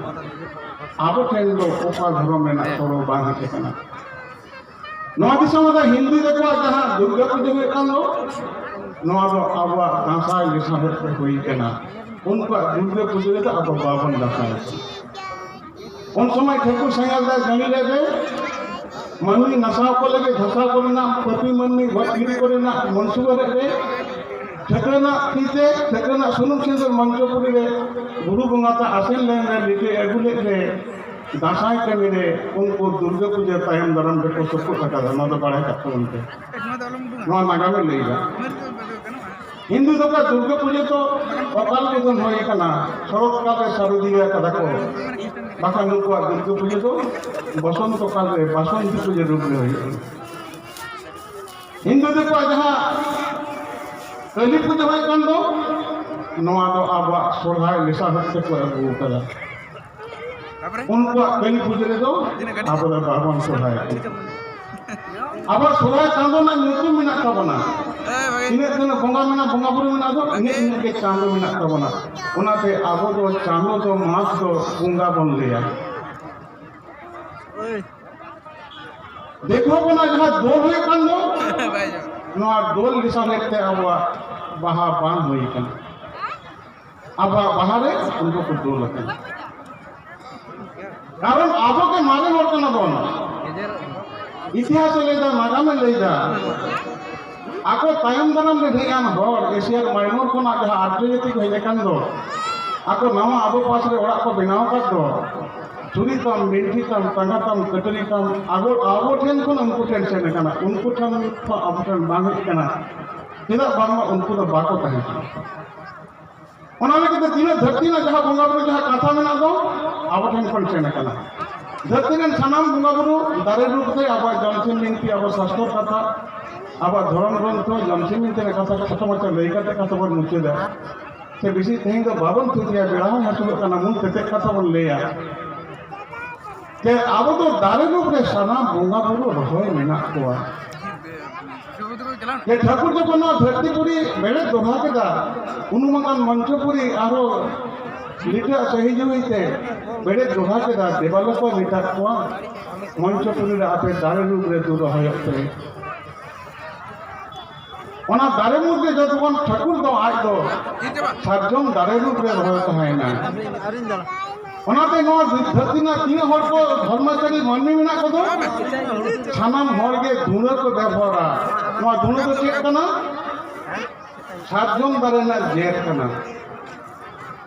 ᱟᱵᱚ ᱴᱷᱮᱱ ᱫᱚ ᱚᱠᱟ ᱫᱷᱚᱨᱚᱢ ᱨᱮᱱᱟᱜ ᱜᱚᱲᱚ ᱵᱟᱝ ᱦᱮᱡ ᱟᱠᱟᱱᱟ᱾ ᱱᱚᱣᱟ ᱫᱤᱥᱚᱢ ᱨᱮ ᱦᱤᱱᱫᱩ ᱛᱟᱠᱚᱣᱟᱜ ᱡᱟᱦᱟᱸ ᱫᱩᱨᱜᱟ ᱯᱩᱡᱟᱹ ᱦᱩᱭᱩᱜ ᱠᱟᱱ ᱫᱚ, ᱱᱚᱣᱟ ᱫᱚ ᱟᱵᱚᱣᱟᱜ ᱫᱟᱸᱥᱟᱭ ᱞᱮᱥᱟ ᱦᱮᱡ ᱛᱮ ᱦᱩᱭ ᱠᱟᱱᱟ᱾ ᱩᱱᱠᱩᱣᱟᱜ ᱫᱩᱨᱜᱟ ᱯᱩᱡᱟᱹ ᱨᱮᱫᱚ ᱟᱵᱚ ᱵᱟᱵᱚᱱ ᱫᱟᱸᱥᱟᱭ ᱠᱟᱱᱟ᱾ ᱩᱱ ᱥᱚᱢᱚᱭ ᱴᱷᱟᱹᱠᱩᱨ ᱥᱟᱸᱭᱟᱞ ᱫᱟᱭ ᱡᱟᱹᱲᱤ ᱞᱮᱫ ᱨᱮ, ᱢᱟᱹᱱᱢᱤ ᱱᱟᱥᱟᱣ ᱠᱚ ᱞᱟᱹᱜᱤᱫ ᱫᱷᱟᱥᱟᱣ ᱠᱚᱨᱮᱱᱟᱜ, ᱯᱟᱹᱯᱤ ᱢᱟᱹᱱᱢᱤ ᱜᱚᱡ ᱜᱤᱰᱤ ᱠᱚᱨᱮᱱᱟᱜ ᱢᱚᱱᱥᱩᱵᱟ ᱨᱮ, ᱴᱷᱟᱹᱠᱨᱟᱹᱱᱟᱜ ᱛᱤ ᱛᱮ ᱴᱷᱟᱹᱠᱨᱟᱹᱱᱟᱜ ᱥᱩᱱᱩᱢ ᱥᱤᱸᱫᱩᱨ ᱢᱚᱧᱪᱚᱯᱩᱨᱤ ᱨᱮ ᱵᱩᱨᱩ ᱵᱚᱸᱜᱟ ᱛᱮ ᱟᱥᱮᱱ ᱞᱮᱱ ᱨᱮ, ᱞᱤᱴᱟᱹ ᱟᱹᱜᱩ ᱞᱮᱫ ᱨᱮ, ᱫᱟᱸᱥᱟᱭ ᱠᱟᱹᱢᱤ ᱨᱮ ᱩᱱᱠᱩ ᱫᱩᱨᱜᱟᱹ ᱯᱩᱡᱟᱹ ᱛᱟᱭᱚᱢ ᱫᱟᱨᱟᱢ ᱨᱮᱠᱚ ᱥᱚᱯᱚᱦᱚᱫ ᱟᱠᱟᱫᱟ᱾ ᱱᱚᱣᱟ ᱫᱚ ᱵᱟᱲᱟᱭ ᱠᱟᱜ ᱛᱟᱵᱚᱱ ᱯᱮ᱾ ᱱᱚᱣᱟ ᱱᱟᱜᱟᱢᱮ ᱞᱟᱹᱭ ᱮᱫᱟ᱾ ᱦᱤᱱᱫᱩ ᱫᱚᱠᱚ ᱫᱩᱨᱜᱟᱹ ᱯᱩᱡᱟᱹ ᱫᱚ ᱚᱠᱟᱞ ᱜᱮ ᱫᱚ ᱦᱩᱭ ᱠᱟᱱᱟ, ᱥᱚᱨᱚᱛ ᱠᱟᱞ ᱨᱮ ᱥᱟᱹᱨᱩᱫᱤᱭᱟᱹ ᱠᱟᱫᱟ ᱠᱚ, ᱵᱟᱠᱷᱟᱱ ᱱᱩᱠᱩᱣᱟᱜ ᱫᱩᱨᱜᱟᱹ ᱯᱩᱡᱟᱹ ᱫᱚ ᱵᱚᱥᱚᱱᱛᱚ ᱠᱟᱞ ᱨᱮ ᱵᱟᱥᱚᱱᱛᱤ ᱯᱩᱡᱟᱹ ᱨᱩᱯ ᱨᱮ ᱦᱩᱭᱩᱜ ᱠᱟᱱᱟ᱾ ᱦᱤᱱᱫᱩ ᱫᱚᱠᱚᱣᱟᱜ ᱡᱟᱦᱟᱸ ᱠᱟᱹᱞᱤ ᱯᱩᱡᱟᱹ ᱦᱩᱭᱩᱜ ᱠᱟᱱ ᱫᱚ, ᱱᱚᱣᱟ ᱫᱚ ᱟᱵᱚᱣᱟᱜ ᱥᱚᱨᱦᱟᱭ ᱢᱮᱥᱟ ᱦᱚᱛᱮ ᱠᱚ ᱟᱹᱜᱩ ᱠᱟᱫᱟ᱾ ᱩᱱᱠᱩᱣᱟᱜ ᱠᱟᱹᱞᱤ ᱯᱩᱡᱟᱹ ᱨᱮᱫᱚ ᱟᱵᱚ ᱫᱚ ᱵᱟᱵᱚᱱ ᱥᱚᱨᱦᱟᱭᱚᱜ ᱠᱟᱱᱟ᱾ ᱟᱵᱚᱣᱟᱜ ᱥᱚᱨᱦᱟᱭ ᱪᱟᱸᱫᱚ ᱨᱮᱱᱟᱜ ᱧᱩᱛᱩᱢ ᱢᱮᱱᱟᱜ ᱛᱟᱵᱚᱱᱟ᱾ ᱛᱤᱱᱟᱹᱜ ᱫᱤᱱ ᱵᱚᱸᱜᱟ ᱢᱮᱱᱟᱜ, ᱵᱚᱸᱜᱟ ᱵᱩᱨᱩ ᱢᱮᱱᱟᱜ ᱫᱚ, ᱤᱱᱟᱹᱜ ᱤᱱᱟᱹᱜ ᱜᱮ ᱪᱟᱸᱫᱚ ᱢᱮᱱᱟᱜ ᱛᱟᱵᱚᱱᱟ᱾ ᱚᱱᱟᱛᱮ ᱟᱵᱚ ᱫᱚ ᱪᱟᱸᱫᱚ ᱫᱚ ᱢᱟᱥ ᱫᱚ ᱵᱚᱸᱜᱟ ᱵᱚᱱ ᱞᱟᱹᱭᱟ᱾ ᱫᱤᱠᱩ ᱠᱚᱱᱟᱜ ᱡᱟᱦᱟᱸ ᱫᱳᱞ ᱦᱩᱭᱩᱜ ᱠᱟᱱ ᱫᱚ, ᱱᱚᱣᱟ ᱫᱳᱞ ᱞᱮᱥᱟ ᱞᱮᱠᱟᱛᱮ ᱟᱵᱚᱣᱟᱜ ᱵᱟᱦᱟ ᱵᱟᱝ ᱦᱩᱭ ᱠᱟᱱᱟ᱾ ᱟᱵᱚᱣᱟᱜ ᱵᱟᱦᱟ ᱨᱮ ᱩᱱᱠᱩ ᱠᱚ ᱫᱳᱞ ᱟᱠᱟᱱᱟ᱾ ᱠᱟᱨᱚᱱ ᱟᱵᱚ ᱜᱮ ᱢᱟᱨᱮ ᱦᱚᱲ ᱠᱟᱱᱟ ᱵᱚᱱ᱾ ᱤᱛᱤᱦᱟᱥ ᱮ ᱞᱟᱹᱭ ᱫᱟ, ᱱᱟᱜᱟᱢ ᱮ ᱞᱟᱹᱭ ᱫᱟ᱾ ᱟᱠᱚ ᱛᱟᱭᱚᱢ ᱫᱟᱨᱟᱢ ᱨᱮ ᱦᱮᱡ ᱟᱱ ᱦᱚᱲ, ᱮᱥᱤᱭᱟᱱ ᱢᱟᱭᱱᱚᱨ ᱠᱷᱚᱱᱟᱜ ᱡᱟᱦᱟᱸ ᱟᱨᱡᱚ ᱡᱟᱹᱛᱤ ᱠᱚ ᱦᱮᱡ ᱟᱠᱟᱱ ᱫᱚ, ᱟᱠᱚ ᱱᱟᱣᱟ ᱟᱵᱚ ᱯᱟᱥ ᱨᱮ ᱚᱲᱟᱜ ᱠᱚ ᱵᱮᱱᱟᱣ ᱟᱠᱟᱫ ᱫᱚ, ᱪᱷᱩᱨᱤ ᱛᱟᱢ, ᱵᱤᱱᱴᱷᱤ ᱛᱟᱢ, ᱴᱟᱸᱜᱟ ᱛᱟᱢ, ᱠᱟᱹᱴᱟᱹᱨᱤ ᱛᱟᱢ, ᱟᱵᱚ, ᱟᱵᱚ ᱴᱷᱮᱱ ᱠᱷᱚᱱ ᱩᱱᱠᱩ ᱴᱷᱮᱱ ᱥᱮᱱ ᱟᱠᱟᱱᱟ᱾ ᱩᱱᱠᱩ ᱴᱷᱮᱱ ᱠᱷᱚᱱ ᱟᱵᱚ ᱴᱷᱮᱱ ᱵᱟᱝ ᱦᱮᱡ ᱟᱠᱟᱱᱟ᱾ ᱪᱮᱫᱟᱜ ᱵᱟᱝᱢᱟ ᱩᱱᱠᱩ ᱫᱚ ᱵᱟᱠᱚ ᱛᱟᱦᱮᱸ ᱠᱟᱱᱟ᱾ ᱚᱱᱟ ᱞᱟᱹᱜᱤᱫ ᱛᱮ ᱛᱤᱱᱟᱹᱜ ᱫᱷᱟᱹᱨᱛᱤ ᱨᱮᱱᱟᱜ ᱡᱟᱦᱟᱸ ᱵᱚᱸᱜᱟ ᱵᱩᱨᱩ ᱡᱟᱦᱟᱸ ᱠᱟᱛᱷᱟ ᱢᱮᱱᱟᱜ ᱫᱚ, ᱟᱵᱚ ᱴᱷᱮᱱ ᱠᱷᱚᱱ ᱥᱮᱱ ᱟᱠᱟᱱᱟ᱾ ᱫᱷᱟᱹᱨᱛᱤ ᱨᱮᱱ ᱥᱟᱱᱟᱢ ᱵᱚᱸᱜᱟ ᱵᱩᱨᱩ ᱫᱟᱨᱮ ᱨᱩᱯ ᱛᱮ ᱟᱵᱚᱣᱟᱜ ᱡᱚᱢᱥᱤᱢ ᱵᱤᱱᱛᱤ, ᱟᱵᱚ ᱥᱟᱥᱛᱚᱨ ᱠᱟᱛᱷᱟ, ᱟᱵᱚᱣᱟᱜ ᱫᱷᱚᱨᱚᱢ ᱜᱨᱚᱱᱛᱷᱚ ᱡᱚᱢᱥᱤᱢ ᱵᱤᱱᱛᱤ ᱨᱮ ᱠᱟᱛᱷᱟ ᱠᱷᱟᱴᱚ ᱢᱟᱪᱷᱟ ᱞᱟᱹᱭ ᱠᱟᱛᱮ ᱠᱟᱛᱷᱟ ᱵᱚᱱ ᱢᱩᱪᱟᱹᱫᱟ᱾ ᱥᱮ ᱵᱮᱥᱤ ᱛᱮᱦᱮᱧ ᱫᱚ ᱵᱟᱵᱚᱱ ᱛᱷᱩᱛᱤᱭᱟ, ᱵᱮᱲᱟ ᱦᱚᱸ ᱦᱟᱹᱥᱩᱨᱚᱜ ᱠᱟᱱᱟ, ᱢᱩᱞ ᱛᱮᱛᱮᱫ ᱠᱟᱛᱷᱟ ᱵᱚᱱ ᱞᱟᱹᱭᱟ᱾ ᱡᱮ ᱟᱵᱚ ᱫᱚ ᱫᱟᱨᱮ ᱨᱩᱯ ᱨᱮ ᱥᱟᱱᱟᱢ ᱵᱚᱸᱜᱟ ᱵᱩᱨᱩ ᱨᱚᱦᱚᱭ ᱢᱮᱱᱟᱜ ᱠᱚᱣᱟ᱾ ᱡᱮ ᱴᱷᱟᱹᱠᱩᱨ ᱡᱚᱠᱷᱚᱱ ᱱᱚᱣᱟ ᱫᱷᱟᱹᱨᱛᱤ ᱯᱩᱨᱤ ᱵᱮᱲᱮ ᱫᱚᱦᱲᱟ ᱠᱮᱫᱟ, ᱩᱱᱩᱢ ᱟᱠᱟᱱ ᱢᱚᱧᱪᱚᱯᱩᱨᱤ ᱟᱨᱦᱚᱸ ᱞᱤᱴᱟᱹ ᱥᱟᱹᱦᱤ ᱡᱩᱦᱤ ᱛᱮ ᱵᱮᱲᱮ ᱫᱚᱦᱲᱟ ᱠᱮᱫᱟ, ᱫᱮᱵᱟᱞᱳᱠ ᱮ ᱢᱮᱛᱟᱫ ᱠᱚᱣᱟ, ᱢᱚᱧᱪᱚᱯᱩᱨᱤ ᱨᱮ ᱟᱯᱮ ᱫᱟᱨᱮ ᱨᱩᱯ ᱨᱮ ᱫᱩ ᱨᱚᱦᱚᱭᱚᱜ ᱯᱮ᱾ ᱚᱱᱟ ᱫᱟᱨᱮ ᱢᱩᱫᱽ ᱨᱮ ᱡᱚᱛᱚ ᱠᱷᱚᱱ ᱴᱷᱟᱹᱠᱩᱨ ᱫᱚ ᱟᱡ ᱫᱚ ᱥᱟᱨᱡᱚᱢ ᱫᱟᱨᱮ ᱨᱩᱯ ᱨᱮ ᱨᱚᱦᱚᱭ ᱛᱟᱦᱮᱸᱭᱮᱱᱟ᱾ ᱚᱱᱟᱛᱮ ᱱᱚᱣᱟ ᱫᱷᱟᱹᱨᱛᱤ ᱨᱮᱱᱟᱜ ᱛᱤᱱᱟᱹᱜ ᱦᱚᱲ ᱠᱚ ᱫᱷᱚᱨᱢᱟᱪᱟᱨᱤ ᱢᱟᱹᱱᱢᱤ ᱢᱮᱱᱟᱜ ᱠᱚᱫᱚ, ᱥᱟᱱᱟᱢ ᱦᱚᱲ ᱜᱮ ᱫᱷᱩᱲᱟᱹ ᱠᱚ ᱵᱮᱵᱚᱦᱟᱨᱟ᱾ ᱱᱚᱣᱟ ᱫᱷᱩᱲᱟᱹ ᱫᱚ ᱪᱮᱫ ᱠᱟᱱᱟ? ᱥᱟᱨᱡᱚᱢ ᱫᱟᱨᱮ ᱨᱮᱱᱟᱜ ᱡᱮᱨ ᱠᱟᱱᱟ᱾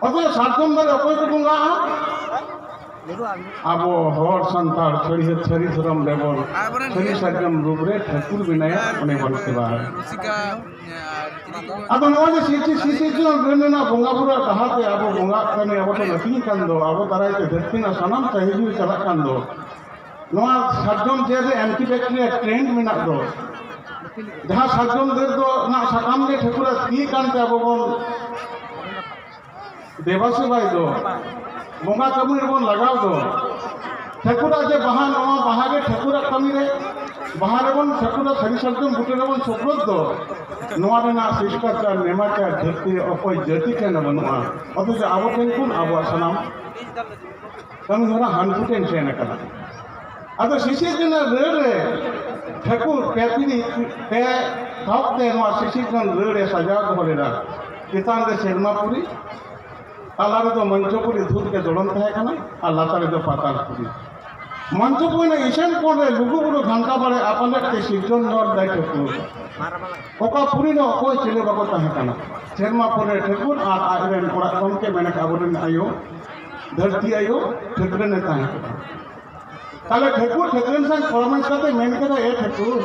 ᱚᱛᱷᱚᱪᱚ ᱥᱟᱨᱡᱚᱢ ᱫᱟᱨᱮ ᱚᱠᱚᱭ ᱠᱚ ᱵᱚᱸᱜᱟᱜᱼᱟ? ᱟᱵᱚ ᱦᱚᱲ ᱥᱟᱱᱛᱟᱲ ᱥᱟᱹᱨᱤ, ᱥᱟᱹᱨᱤ ᱫᱷᱚᱨᱚᱢ ᱨᱮᱵᱚᱱ, ᱥᱟᱹᱨᱤ ᱥᱟᱨᱡᱚᱢ ᱨᱩᱯ ᱨᱮ ᱴᱷᱟᱹᱠᱩᱨ ᱵᱮᱱᱟᱭᱟ, ᱚᱸᱰᱮ ᱵᱚᱱ ᱥᱮᱵᱟᱭᱟ᱾ ᱟᱫᱚ ᱱᱚᱜᱼᱚᱭ ᱡᱮ ᱥᱤᱨᱡᱚᱱ, ᱥᱤᱨᱡᱚᱱ ᱨᱮᱱᱟᱜ ᱵᱚᱸᱜᱟ ᱵᱩᱨᱩ ᱰᱟᱦᱟᱨ ᱛᱮ ᱟᱵᱚ ᱵᱚᱸᱜᱟᱜ ᱠᱟᱹᱢᱤ ᱟᱵᱚ ᱵᱚᱱ ᱟᱹᱛᱤᱧ ᱠᱟᱱ ᱫᱚ, ᱟᱵᱚ ᱫᱟᱨᱟᱭ ᱛᱮ ᱫᱷᱟᱹᱨᱛᱤ ᱨᱮᱱᱟᱜ ᱥᱟᱱᱟᱢ ᱥᱟᱹᱦᱤᱡᱩᱦᱤ ᱪᱟᱞᱟᱜ ᱠᱟᱱ ᱫᱚ, ᱱᱚᱣᱟ ᱥᱟᱨᱡᱚᱢ ᱡᱮᱨ ᱨᱮ antibacterial trend ᱢᱮᱱᱟᱜ ᱫᱚ, ᱡᱟᱦᱟᱸ ᱥᱟᱨᱡᱚᱢ ᱰᱟᱹᱨ ᱫᱚ ᱨᱮᱱᱟᱜ ᱥᱟᱠᱟᱢ ᱜᱮ ᱴᱷᱟᱹᱠᱩᱨᱟᱜ ᱛᱤ ᱠᱟᱱᱛᱮ ᱟᱵᱚ ᱵᱚᱱ ᱫᱮᱵᱟ ᱥᱮᱵᱟᱭ ᱫᱚ, ᱵᱚᱸᱜᱟ ᱠᱟᱹᱢᱤ ᱨᱮᱵᱚᱱ ᱞᱟᱜᱟᱣ ᱫᱚ, ᱴᱷᱟᱹᱠᱩᱨᱟᱜ ᱡᱮ ᱵᱟᱦᱟ, ᱱᱚᱣᱟ ᱵᱟᱦᱟ ᱜᱮ ᱴᱷᱟᱹᱠᱩᱨᱟᱜ ᱠᱟᱹᱢᱤ ᱨᱮ, ᱵᱟᱦᱟ ᱨᱮᱵᱚᱱ ᱴᱷᱟᱹᱠᱩᱨᱟᱜ ᱥᱟᱹᱨᱤ ᱥᱟᱨᱡᱚᱢ ᱵᱩᱴᱟᱹ ᱨᱮᱵᱚᱱ ᱥᱳᱯᱨᱳᱫ ᱫᱚ, ᱱᱚᱣᱟ ᱨᱮᱱᱟᱜ ᱥᱤᱥᱴᱟᱪᱟᱨ ᱱᱮᱢᱟᱪᱟᱨ ᱫᱷᱟᱹᱨᱛᱤ ᱨᱮ ᱚᱠᱚᱭ ᱡᱟᱹᱛᱤ ᱴᱷᱮᱱ ᱦᱚᱸ ᱵᱟᱹᱱᱩᱜᱼᱟ᱾ ᱚᱛᱷᱚᱪᱚ ᱟᱵᱚ ᱴᱷᱮᱱ ᱠᱷᱚᱱ ᱟᱵᱚᱣᱟᱜ ᱥᱟᱱᱟᱢ ᱠᱟᱹᱢᱤ ᱦᱚᱨᱟ ᱦᱟᱱᱠᱩ ᱴᱷᱮᱱ ᱥᱮᱱ ᱟᱠᱟᱱᱟ᱾ ᱟᱫᱚ ᱥᱤᱥᱤᱨ ᱡᱚᱱᱟ ᱨᱟᱹᱲ ᱨᱮ ᱴᱷᱟᱹᱠᱩᱨ ᱯᱮ ᱯᱤᱲᱦᱤ, ᱯᱮ ᱛᱷᱚᱠ ᱛᱮ ᱱᱚᱣᱟ ᱥᱤᱥᱤᱨ ᱡᱚᱱ ᱨᱟᱹᱲ ᱮ ᱥᱟᱡᱟᱣ ᱫᱚᱦᱚ ᱞᱮᱫᱟ᱾ ᱪᱮᱛᱟᱱ ᱨᱮ ᱥᱮᱨᱢᱟᱯᱩᱨᱤ, ᱛᱟᱞᱟ ᱨᱮᱫᱚ ᱢᱚᱧᱪᱚᱯᱩᱨᱤ ᱫᱷᱩᱛ ᱜᱮ ᱡᱚᱲᱚᱱ ᱛᱟᱦᱮᱸ ᱠᱟᱱᱟ ᱟᱨ ᱞᱟᱛᱟᱨ ᱨᱮᱫᱚ ᱯᱟᱛᱟᱞᱯᱩᱨᱤ᱾ ᱢᱚᱧᱪᱚᱯᱩᱨᱤ ᱨᱮᱱᱟᱜ ᱤᱥᱟᱹᱱ ᱠᱚᱬ ᱨᱮ ᱞᱩᱜᱩ ᱵᱩᱨᱩ ᱜᱷᱟᱱᱴᱟ ᱵᱟᱲᱮ ᱟᱯᱟᱞᱮᱫ ᱛᱮ ᱥᱤᱨᱡᱚᱱ ᱦᱚᱲ ᱫᱟᱭ ᱴᱷᱟᱹᱠᱩᱨ᱾ ᱚᱠᱟ ᱯᱩᱨᱤ ᱨᱮ ᱚᱠᱚᱭ ᱪᱤᱞᱤ ᱵᱟᱠᱚ ᱛᱟᱦᱮᱸ ᱠᱟᱱᱟ᱾ ᱥᱮᱨᱢᱟ ᱯᱩᱨᱤ ᱨᱮ ᱴᱷᱟᱹᱠᱩᱨ ᱟᱨ ᱟᱡ ᱨᱮᱱ ᱚᱲᱟᱜ ᱜᱚᱢᱠᱮ ᱢᱮᱱᱮᱠ ᱟᱵᱚᱨᱮᱱ ᱟᱭᱳ, ᱫᱷᱟᱹᱨᱛᱤ ᱟᱭᱳ ᱴᱷᱟᱹᱠᱨᱟᱹᱱ ᱮ ᱛᱟᱦᱮᱸ ᱠᱟᱱᱟ᱾ ᱛᱟᱦᱞᱮ ᱴᱷᱟᱹᱠᱩᱨ ᱴᱷᱟᱹᱠᱨᱟᱹᱱ ᱥᱟᱶ ᱯᱚᱨᱟᱢᱮᱥ ᱠᱟᱛᱮ ᱢᱮᱱ ᱠᱮᱫᱟ, "ᱮ ᱴᱷᱟᱹᱠᱩᱨ,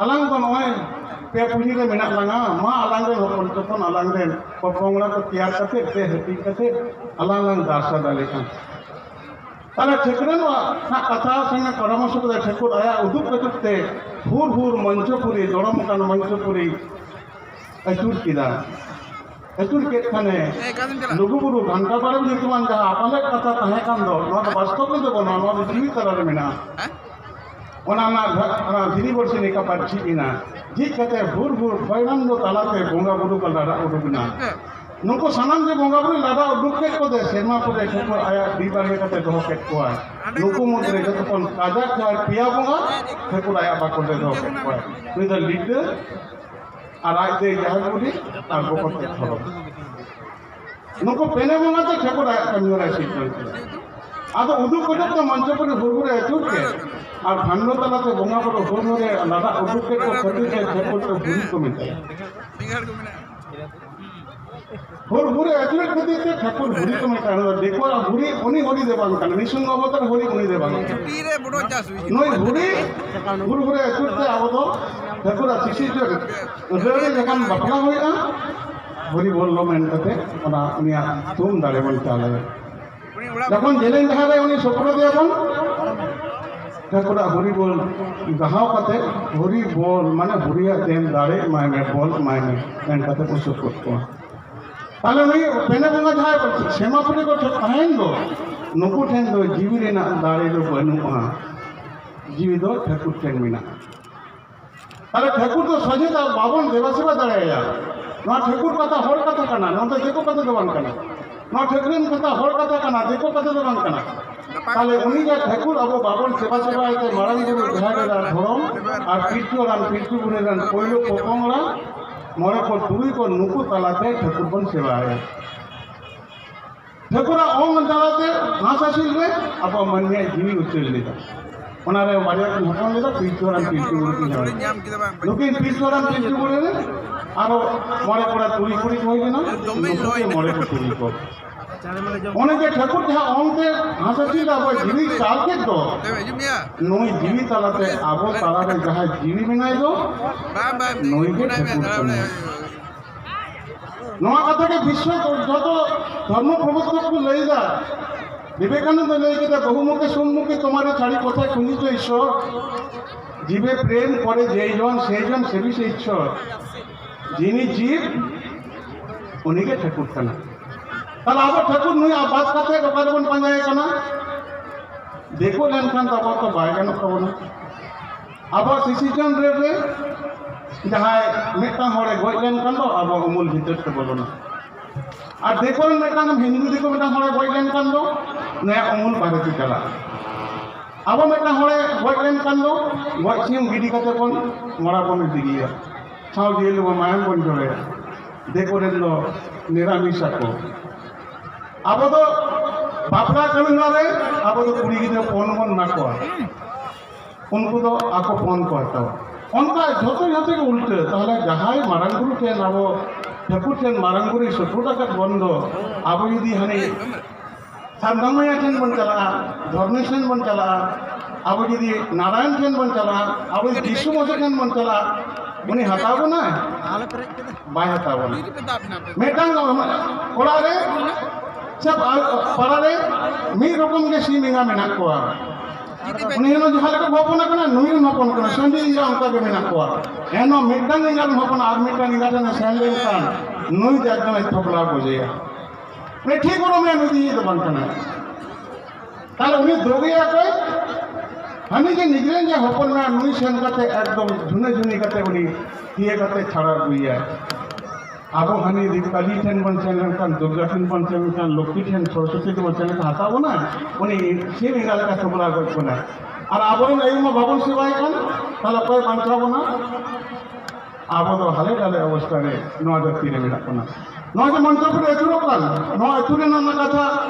ᱟᱞᱟᱝ ᱫᱚ ᱱᱚᱜᱼᱚᱭ ᱯᱮ ᱯᱤᱲᱦᱤ ᱨᱮ ᱢᱮᱱᱟᱜ ᱞᱟᱝᱟ, ᱢᱟ ᱟᱞᱟᱝ ᱨᱮᱱ ᱦᱚᱯᱚᱱ ᱦᱚᱯᱚᱱ ᱟᱞᱟᱝ ᱨᱮᱱ ᱯᱚᱯᱚᱝᱲᱟ ᱠᱚ ᱛᱮᱭᱟᱨ ᱠᱟᱛᱮ ᱯᱮ ᱦᱟᱹᱴᱤᱧ ᱠᱟᱛᱮ ᱟᱞᱟᱝ ᱞᱟᱝ ᱫᱟᱨᱥᱟ ᱫᱟᱲᱮ ᱠᱟᱱ᱾" ᱛᱟᱦᱞᱮ ᱴᱷᱟᱹᱠᱨᱟᱹᱱ ᱦᱟᱜ ᱠᱟᱛᱷᱟ ᱥᱚᱸᱜᱮ ᱯᱚᱨᱟᱢᱚᱨᱥᱚ ᱠᱟᱛᱮ ᱴᱷᱟᱹᱠᱩᱨ ᱟᱭᱟᱜ ᱩᱫᱩᱜ ᱠᱟᱹᱴᱩᱵ ᱛᱮ ᱦᱩᱨ ᱦᱩᱨ ᱢᱚᱧᱪᱚᱯᱩᱨᱤ, ᱫᱚᱲᱚᱢ ᱟᱠᱟᱱ ᱢᱚᱧᱪᱚᱯᱩᱨᱤ ᱟᱹᱪᱩᱨ ᱠᱮᱫᱟ᱾ ᱟᱹᱪᱩᱨ ᱠᱮᱫ ᱠᱷᱟᱱᱮ ᱞᱩᱜᱩᱵᱩᱨᱩ ᱜᱷᱟᱱᱴᱟ ᱵᱟᱲᱮ ᱧᱩᱛᱩᱢᱟᱱ ᱡᱟᱦᱟᱸ ᱟᱯᱟᱞᱮᱫ ᱠᱟᱛᱷᱟ ᱛᱟᱦᱮᱸ ᱠᱟᱱ ᱫᱚ, ᱱᱚᱣᱟ ᱫᱚ ᱵᱟᱥᱛᱚᱵ ᱨᱮᱫᱚ ᱵᱟᱹᱱᱩᱜᱼᱟ, ᱱᱚᱣᱟ ᱫᱚ ᱡᱤᱣᱤ ᱛᱟᱞᱟ ᱨᱮ ᱢᱮᱱᱟᱜᱼᱟ᱾ ᱚᱱᱟ ᱨᱮᱱᱟᱜ ᱜᱷᱟ-, ᱚᱱᱟ ᱫᱷᱤᱨᱤ ᱵᱚᱨᱥᱤᱱᱤ ᱠᱟᱯᱟᱨ ᱡᱷᱤᱡ ᱮᱱᱟ᱾ ᱡᱷᱤᱡ ᱠᱟᱛᱮ ᱵᱷᱳᱨ ᱵᱷᱳᱨ ᱵᱷᱚᱭᱨᱟᱱ ᱫᱚ ᱛᱟᱞᱟᱛᱮ ᱵᱚᱸᱜᱟ ᱵᱩᱨᱩ ᱠᱚ ᱞᱟᱰᱟ ᱩᱰᱩᱠ ᱮᱱᱟ᱾ ᱱᱩᱠᱩ ᱥᱟᱱᱟᱢ ᱜᱮ ᱵᱚᱸᱜᱟ ᱵᱩᱨᱩ ᱞᱟᱰᱟ ᱩᱰᱩᱠ ᱠᱮᱫ ᱠᱚᱛᱮ ᱥᱮᱨᱢᱟ ᱯᱩᱨᱤ ᱴᱷᱟᱹᱠᱩᱨ ᱟᱭᱟᱜ ᱰᱤ ᱵᱟᱲᱜᱮ ᱠᱟᱛᱮ ᱫᱚᱦᱚ ᱠᱮᱫ ᱠᱚᱣᱟ᱾ ᱱᱩᱠᱩ ᱢᱩᱫᱽᱨᱮ ᱡᱚᱛᱚ ᱠᱷᱚᱱ ᱠᱟᱡᱟᱠ ᱡᱟᱦᱟᱸᱭ ᱯᱮᱭᱟ ᱵᱚᱸᱜᱟ ᱴᱷᱟᱹᱠᱩᱨ ᱟᱭᱟᱜ ᱵᱟᱠᱷᱳᱞ ᱨᱮ ᱫᱚᱦᱚ ᱠᱮᱫ ᱠᱚᱣᱟ᱾ ᱱᱩᱭ ᱫᱚ ᱞᱤᱴᱟᱹ, ᱟᱨ ᱟᱡ ᱫᱚᱭ ᱡᱟᱦᱮᱨ ᱵᱩᱰᱷᱤ ᱟᱨ ᱵᱚᱠᱚᱛ ᱛᱮᱫ ᱫᱷᱚᱨᱚᱢ᱾ ᱱᱩᱠᱩ ᱯᱮᱱᱮ ᱵᱚᱸᱜᱟ ᱛᱮ ᱴᱷᱟᱹᱠᱩᱨ ᱟᱭᱟᱜ ᱠᱟᱹᱢᱤ ᱦᱚᱨᱟᱭ ᱥᱤᱨᱡᱚᱱ ᱠᱮᱫᱟ᱾ ᱟᱫᱚ ᱩᱫᱩᱜ ᱩᱫᱩᱜ ᱛᱮ ᱢᱚᱧᱪᱚᱯᱩᱨᱤ ᱦᱩᱨ ᱦᱩᱨᱮ ᱟᱹᱪᱩᱨ ᱠᱮᱫ ᱟᱨ ᱵᱷᱟᱱᱰᱚ ᱛᱟᱞᱟᱛᱮ ᱵᱚᱸᱜᱟ ᱵᱩᱨᱩ ᱦᱩᱨ ᱦᱩᱨᱮ ᱞᱟᱰᱟ ᱩᱰᱩᱠ ᱠᱮᱫ ᱠᱚ ᱠᱷᱟᱹᱛᱤᱨ ᱛᱮ ᱴᱷᱟᱹᱠᱩᱨ ᱫᱚ ᱦᱩᱨᱤ ᱠᱚ ᱢᱮᱛᱟᱭᱟ᱾ ᱦᱩᱨ ᱦᱩᱨᱮ ᱟᱹᱪᱩᱨᱮᱫ ᱠᱷᱟᱹᱛᱤᱨ ᱛᱮ ᱴᱷᱟᱹᱠᱩᱨ ᱦᱩᱨᱤ ᱠᱚ ᱢᱮᱛᱟᱭᱟ᱾ ᱚᱱᱟ ᱫᱚ ᱫᱤᱠᱩᱣᱟᱜ ᱦᱩᱨᱤ, ᱩᱱᱤ ᱦᱩᱨᱤ ᱫᱚ ᱵᱟᱝ ᱠᱟᱱᱟ, ᱱᱤᱥᱤᱝᱦᱚ ᱚᱵᱚᱛᱟᱨ ᱦᱩᱨᱤ ᱩᱱᱤ ᱫᱚ ᱵᱟᱝ ᱠᱟᱱᱟ᱾ ᱱᱩᱭ ᱦᱩᱨᱤ, ᱦᱩᱨ ᱦᱩᱨᱮ ᱟᱹᱪᱩᱨ ᱛᱮ ᱟᱵᱚ ᱫᱚ ᱴᱷᱟᱹᱠᱩᱨᱟᱜ ᱥᱤᱥᱤᱨ ᱡᱚᱜ ᱨᱮ ᱡᱚᱠᱷᱚᱱ ᱵᱟᱯᱞᱟ ᱦᱩᱭᱩᱜᱼᱟ, ᱦᱚᱨᱤ ᱵᱚᱞᱞᱚ ᱢᱮᱱ ᱠᱟᱛᱮ ᱚᱱᱟ ᱩᱱᱤᱭᱟᱜ ᱛᱷᱩᱢ ᱫᱟᱲᱮ ᱵᱚᱱ ᱪᱟᱞ ᱟᱭᱟ᱾ ᱡᱚᱠᱷᱚᱱ ᱡᱮᱞᱮᱧ ᱰᱟᱦᱟᱨ ᱨᱮ ᱩᱱᱤ ᱥᱚᱯᱱᱚ ᱫᱮᱭᱟ ᱵᱚᱱ, ᱴᱷᱟᱹᱠᱩᱨᱟᱜ ᱦᱚᱨᱤ ᱵᱚᱞ ᱜᱟᱦᱟᱣ ᱠᱟᱛᱮ, ᱦᱚᱨᱤ ᱵᱚᱞ ᱢᱟᱱᱮ ᱦᱚᱨᱤᱭᱟᱜ ᱫᱮᱱ ᱫᱟᱲᱮ ᱮᱢᱟᱭ ᱢᱮ, ᱵᱚᱞ ᱮᱢᱟᱭ ᱢᱮ ᱢᱮᱱ ᱠᱟᱛᱮ ᱠᱚ ᱥᱩᱨ ᱠᱚᱫ ᱠᱚᱣᱟ᱾ ᱛᱟᱦᱞᱮ ᱩᱱᱤ ᱯᱮᱱᱮ ᱵᱚᱸᱜᱟ ᱡᱟᱦᱟᱸᱭ ᱥᱮᱢᱟᱯᱩᱨᱤ ᱠᱚ ᱴᱷᱮᱱ ᱛᱟᱦᱮᱸᱭᱮᱱ ᱫᱚ, ᱱᱩᱠᱩ ᱴᱷᱮᱱ ᱫᱚ ᱡᱤᱣᱤ ᱨᱮᱱᱟᱜ ᱫᱟᱲᱮ ᱫᱚ ᱵᱟᱹᱱᱩᱜᱼᱟ, ᱡᱤᱣᱤ ᱫᱚ ᱴᱷᱟᱹᱠᱩᱨ ᱴᱷᱮᱱ ᱢᱮᱱᱟᱜᱼᱟ᱾ ᱛᱟᱦᱞᱮ ᱴᱷᱟᱹᱠᱩᱨ ᱫᱚ ᱥᱚᱡᱷᱮ ᱫᱚ ᱵᱟᱵᱚᱱ ᱫᱮᱵᱟ ᱥᱮᱵᱟ ᱫᱟᱲᱮᱭᱟᱭᱟ᱾ ᱱᱚᱣᱟ ᱴᱷᱟᱹᱠᱩᱨ ᱠᱟᱛᱷᱟ ᱦᱚᱲ ᱠᱟᱛᱷᱟ ᱠᱟᱱᱟ, ᱱᱚᱣᱟ ᱫᱚ ᱫᱤᱠᱩ ᱠᱟᱛᱷᱟ ᱫᱚ ᱵᱟᱝ ᱠᱟᱱᱟ᱾ ᱱᱚᱣᱟ ᱴᱷᱟᱹᱠᱨᱟᱹᱱ ᱠᱟᱛᱷᱟ ᱦᱚᱲ ᱠᱟᱛᱷᱟ ᱠᱟᱱᱟ, ᱫᱤᱠᱩ ᱠᱟᱛᱷᱟ ᱫᱚ ᱵᱟᱝ ᱠᱟᱱᱟ᱾ ᱛᱟᱦᱞᱮ ᱩᱱᱤ ᱡᱟ ᱴᱷᱟᱹᱠᱩᱨ ᱟᱵᱚ ᱵᱟᱵᱚᱱ ᱥᱮᱵᱟ ᱥᱮᱵᱟᱭ ᱛᱮ ᱢᱟᱨᱟᱝ ᱵᱩᱨᱩ ᱡᱟᱦᱮᱨ ᱮᱨᱟ ᱫᱷᱚᱨᱚᱢ ᱟᱨ ᱯᱤᱞᱪᱩ ᱦᱟᱲᱟᱢ ᱯᱤᱞᱪᱩ ᱵᱩᱲᱦᱤ ᱨᱮᱱ ᱯᱳᱭᱞᱳ ᱯᱚᱯᱚᱝᱲᱟ ᱢᱚᱬᱮ ᱠᱚ ᱛᱩᱨᱩᱭ ᱠᱚ ᱱᱩᱠᱩ ᱛᱟᱞᱟᱛᱮ ᱴᱷᱟᱹᱠᱩᱨ ᱵᱚᱱ ᱥᱮᱵᱟᱭᱟ᱾ ᱴᱷᱟᱹᱠᱩᱨᱟᱜ ᱚᱝ ᱛᱟᱞᱟᱛᱮ ᱦᱟᱸᱥ ᱦᱟᱹᱥᱤᱞ ᱨᱮ ᱟᱵᱚᱣᱟᱜ ᱢᱟᱹᱱᱢᱤᱭᱟᱜ ᱡᱤᱣᱤ ᱩᱪᱟᱹᱲ ᱞᱮᱫᱟ᱾ ᱚᱱᱟᱨᱮ ᱵᱟᱨᱭᱟ ᱠᱤᱱ ᱦᱚᱯᱚᱱ ᱞᱮᱫᱟ, ᱯᱤᱞᱪᱩ ᱦᱟᱲᱟᱢ ᱯᱤᱞᱪᱩ ᱵᱩᱲᱦᱤ ᱠᱤᱱ ᱡᱟᱶᱟᱭ ᱞᱮᱫᱟ᱾ ᱱᱩᱠᱤᱱ ᱯᱤᱞᱪᱩ ᱦᱟᱲᱟᱢ ᱯᱤᱞᱪᱩ ᱵᱩᱲᱦᱤ ᱨᱮ ᱟᱨᱚ ᱢᱚᱬᱮ ᱠᱚᱲᱟ ᱛᱩᱨᱩᱭ ᱠᱩᱲᱤ ᱠᱚ ᱦᱩᱭ ᱞᱮᱱᱟ, ᱱᱩᱠᱩ ᱠᱤᱱ ᱢᱚᱬᱮ ᱠᱚ ᱛᱩᱨᱩᱭ ᱠᱚ᱾ ᱚᱱᱮ ᱡᱮ ᱴᱷᱟᱹᱠᱩᱨ ᱡᱟᱦᱟᱸ ᱚᱝ ᱛᱮ ᱦᱟᱸᱥ ᱦᱟᱹᱥᱤᱞ ᱨᱮ ᱟᱵᱚᱣᱟᱜ ᱡᱤᱣᱤ ᱪᱟᱞ ᱠᱮᱫ ᱫᱚ, ᱱᱩᱭ ᱡᱤᱣᱤ ᱛᱟᱞᱟᱛᱮ ᱟᱵᱚ ᱛᱟᱞᱟᱨᱮ ᱡᱟᱦᱟᱸᱭ ᱡᱤᱣᱤ ᱢᱮᱱᱟᱭ ᱫᱚ, ᱱᱩᱭ ᱜᱮ ᱴᱷᱟᱹᱠᱩᱨ ᱠᱟᱱᱟᱭ᱾ ᱱᱚᱣᱟ ᱠᱟᱛᱷᱟ ᱜᱮ ᱵᱤᱥᱥᱚ ᱡᱚᱛᱚ ᱫᱷᱚᱨᱢᱚ ᱯᱨᱚᱵᱚᱨᱛᱚᱠ ᱠᱚ ᱞᱟᱹᱭ ᱮᱫᱟ᱾ বিবেকানন্দ ᱞᱟᱹᱭ ᱠᱮᱫᱟ, বহুমুখে সম্মুখে তোমারে ছাড়ি কোথায় খুঁজিছ ঈশ্বর। জীবে প্রেম করে যেই জন, সেই জন সেবিছে ঈশ্বর। যিনি জীব ᱩᱱᱤᱜᱮ ᱴᱷᱟᱹᱠᱩᱨ ᱠᱟᱱᱟ᱾ ᱛᱟᱦᱞᱮ ᱟᱵᱚ ᱴᱷᱟᱹᱠᱩᱨ ᱱᱩᱭ ᱟᱵᱟᱫ ᱠᱟᱛᱮ ᱚᱠᱟ ᱨᱮᱵᱚᱱ ᱯᱟᱸᱡᱟᱭᱮ ᱠᱟᱱᱟ? ᱫᱤᱠᱩ ᱞᱮᱱᱠᱷᱟᱱ ᱫᱚ ᱟᱵᱚ ᱫᱚ ᱵᱟᱭ ᱜᱟᱱᱚᱜ ᱛᱟᱵᱚᱱᱟ᱾ ᱟᱵᱚᱣᱟᱜ ᱥᱤᱥᱤᱡᱚᱱ ᱨᱮ ᱡᱟᱦᱟᱸᱭ ᱢᱤᱫᱴᱟᱝ ᱦᱚᱲᱮ ᱜᱚᱡ ᱞᱮᱱᱠᱷᱟᱱ ᱫᱚ ᱟᱵᱚ ᱩᱢᱩᱞ ᱵᱷᱤᱛᱟᱹᱨ ᱛᱮ ᱵᱚᱞᱚᱱᱟ᱾ ᱟᱨ ᱫᱤᱠᱩ ᱨᱮᱱ ᱢᱤᱫᱴᱟᱝ ᱦᱤᱱᱫᱩ ᱫᱤᱠᱩ ᱢᱤᱫᱴᱟᱝ ᱦᱚᱲᱮ ᱜᱚᱡ ᱞᱮᱱᱠᱷᱟᱱ ᱫᱚ ᱱᱩᱭᱟᱜ ᱩᱢᱩᱞ ᱵᱟᱦᱨᱮ ᱛᱮ ᱪᱟᱞᱟᱜᱼᱟ᱾ ᱟᱵᱚ ᱢᱤᱫᱴᱟᱝ ᱦᱚᱲᱮ ᱜᱚᱡ ᱞᱮᱱᱠᱷᱟᱱ ᱫᱚ ᱜᱚᱡ ᱥᱤᱢ ᱜᱤᱰᱤ ᱠᱟᱛᱮ ᱵᱚᱱ ᱢᱚᱲᱟ ᱵᱚᱱ ᱤᱫᱤᱭᱮᱭᱟ, ᱥᱟᱶ ᱡᱤᱭᱟᱹᱞᱤ ᱵᱚᱱ ᱢᱟᱭᱟᱢ ᱵᱚᱱ ᱡᱚᱨᱚᱭᱟ᱾ ᱫᱤᱠᱩ ᱨᱮᱱ ᱫᱚ ᱱᱤᱨᱟᱢᱤᱥ ᱟᱠᱚ᱾ ᱟᱵᱚ ᱫᱚ ᱵᱟᱯᱞᱟ ᱠᱟᱹᱢᱤ ᱦᱚᱨᱟ ᱨᱮ ᱟᱵᱚ ᱫᱚ ᱠᱩᱲᱤ ᱜᱤᱫᱽᱨᱟᱹ ᱯᱚᱱ ᱵᱚᱱ ᱮᱢᱟ ᱠᱚᱣᱟ, ᱩᱱᱠᱩ ᱫᱚ ᱟᱠᱚ ᱯᱚᱱ ᱠᱚ ᱦᱟᱛᱟᱣᱟ᱾ ᱚᱱᱠᱟ ᱡᱷᱚᱛᱚ ᱡᱷᱚᱛᱚ ᱜᱮ ᱩᱞᱴᱟᱹ᱾ ᱛᱟᱦᱚᱞᱮ ᱡᱟᱦᱟᱸᱭ ᱢᱟᱨᱟᱝ ᱵᱩᱨᱩ ᱴᱷᱮᱱ, ᱟᱵᱚ ᱴᱷᱟᱹᱠᱩᱨ ᱴᱷᱮᱱ ᱢᱟᱨᱟᱝ ᱵᱩᱨᱩᱭ ᱥᱩᱯᱨᱩᱫ ᱟᱠᱟᱫ ᱵᱚᱱ ᱫᱚ, ᱟᱵᱚ ᱡᱩᱫᱤ ᱦᱟᱹᱱᱤ ᱥᱟᱨᱱᱟ ᱢᱟᱭᱟ ᱴᱷᱮᱱ ᱵᱚᱱ ᱪᱟᱞᱟᱜᱼᱟ, ᱫᱷᱚᱨᱢᱮᱥ ᱴᱷᱮᱱ ᱵᱚᱱ ᱪᱟᱞᱟᱜᱼᱟ, ᱟᱵᱚ ᱡᱩᱫᱤ ᱱᱟᱨᱟᱭᱚᱱ ᱴᱷᱮᱱ ᱵᱚᱱ ᱪᱟᱞᱟᱜᱼᱟ, ᱟᱵᱚ ᱡᱩᱫᱤ ᱡᱤᱥᱩ ᱢᱚᱥᱤ ᱴᱷᱮᱱ ᱵᱚᱱ ᱪᱟᱞᱟᱜᱼᱟ, ᱩᱱᱤ ᱦᱟᱛᱟᱣ ᱵᱚᱱᱟᱭ? ᱵᱟᱭ ᱦᱟᱛᱟᱣ ᱵᱚᱱᱟ᱾ ᱢᱤᱫᱴᱟᱝ ᱚᱲᱟᱜ ᱨᱮ ᱥᱮ ᱯᱟᱲᱟ ᱨᱮ ᱢᱤᱫ ᱨᱚᱠᱚᱢ ᱜᱮ ᱥᱤᱢ ᱮᱸᱜᱟ ᱢᱮᱱᱟᱜ ᱠᱚᱣᱟ᱾ ᱩᱱᱤ ᱦᱚᱸ ᱡᱟᱦᱟᱸ ᱞᱮᱠᱟ ᱦᱚᱯᱚᱱ ᱟᱠᱟᱱᱟ, ᱱᱩᱭ ᱦᱚᱸ ᱦᱚᱯᱚᱱ ᱠᱟᱱᱟ, ᱥᱟᱺᱰᱤ ᱮᱸᱜᱟ ᱚᱱᱠᱟ ᱜᱮ ᱢᱮᱱᱟᱜ ᱠᱚᱣᱟ᱾ ᱮᱱᱦᱚᱸ ᱢᱤᱫᱴᱟᱝ ᱮᱸᱜᱟ ᱨᱮᱱ ᱦᱚᱯᱚᱱ ᱟᱨ ᱢᱤᱫᱴᱟᱝ ᱮᱸᱜᱟ ᱴᱷᱮᱱ ᱮ ᱥᱮᱱ ᱞᱮᱱᱠᱷᱟᱱ ᱱᱩᱭ ᱫᱚ ᱮᱠᱫᱚᱢ ᱮ ᱛᱷᱚᱯᱞᱟᱣ ᱜᱚᱡᱮᱭᱟ᱾ ᱩᱱᱤ ᱴᱷᱤᱠ ᱩᱨᱩᱢᱮᱭᱟ, ᱱᱩᱭ ᱫᱚ ᱤᱧᱤᱡ ᱫᱚ ᱵᱟᱝ ᱠᱟᱱᱟᱭ᱾ ᱛᱟᱦᱞᱮ ᱩᱱᱤ ᱫᱳᱜᱮᱭᱟ ᱚᱠᱚᱭ? ᱦᱟᱹᱱᱤ ᱡᱮ ᱱᱤᱡᱮᱨᱮᱱ ᱡᱮ ᱦᱚᱯᱚᱱ ᱢᱮᱱᱟᱭ, ᱱᱩᱭ ᱥᱮᱱ ᱠᱟᱛᱮ ᱮᱠᱫᱚᱢ ᱡᱷᱩᱱᱟᱹ ᱡᱷᱩᱱᱤ ᱠᱟᱛᱮ ᱩᱱᱤ ᱤᱭᱟᱹ ᱠᱟᱛᱮ ᱪᱷᱟᱲᱟᱣ ᱟᱹᱜᱩᱭᱮᱭᱟ᱾ ᱟᱵᱚ ᱦᱟᱹᱱᱤ ᱫᱤᱠᱩ ᱠᱟᱹᱞᱤ ᱴᱷᱮᱱ ᱵᱚᱱ ᱥᱮᱱ ᱞᱮᱱᱠᱷᱟᱱ, ᱫᱩᱨᱜᱟ ᱴᱷᱮᱱ ᱵᱚᱱ ᱥᱮᱱ ᱞᱮᱱᱠᱷᱟᱱ, ᱞᱚᱠᱠᱷᱤ ᱴᱷᱮᱱ, ᱥᱚᱨᱚᱥᱚᱛᱤ ᱴᱷᱮᱱ ᱵᱚᱱ ᱥᱮᱱ ᱞᱮᱱᱠᱷᱟᱱ ᱦᱟᱛᱟᱣ ᱵᱚᱱᱟᱭ? ᱩᱱᱤ ᱥᱤᱢ ᱮᱸᱜᱟ ᱞᱮᱠᱟ ᱛᱷᱚᱯᱞᱟ ᱜᱚᱡ ᱵᱚᱱᱟᱭ᱾ ᱟᱨ ᱟᱵᱚᱨᱮᱱ ᱟᱭᱳ ᱢᱟ ᱵᱟᱵᱚᱱ ᱥᱮᱵᱟᱭᱮ ᱠᱟᱱ, ᱛᱟᱦᱞᱮ ᱚᱠᱚᱭ ᱵᱟᱧᱪᱟᱣ ᱵᱚᱱᱟ? ᱟᱵᱚ ᱫᱚ ᱦᱟᱞᱮ ᱰᱟᱞᱮ ᱚᱵᱚᱥᱛᱷᱟ ᱨᱮ ᱱᱚᱣᱟ ᱫᱷᱟᱹᱨᱛᱤ ᱨᱮ ᱢᱮᱱᱟᱜ ᱵᱚᱱᱟ᱾ ᱱᱚᱣᱟ ᱡᱮ ᱢᱚᱧᱪᱚᱯᱩᱨᱤ ᱟᱹᱪᱩᱨᱚᱜ ᱠᱟᱱ, ᱱᱚᱣᱟ ᱟᱹᱪᱩᱨ ᱨᱮᱱᱟᱜ ᱚᱱᱟ ᱠᱟᱛᱷᱟ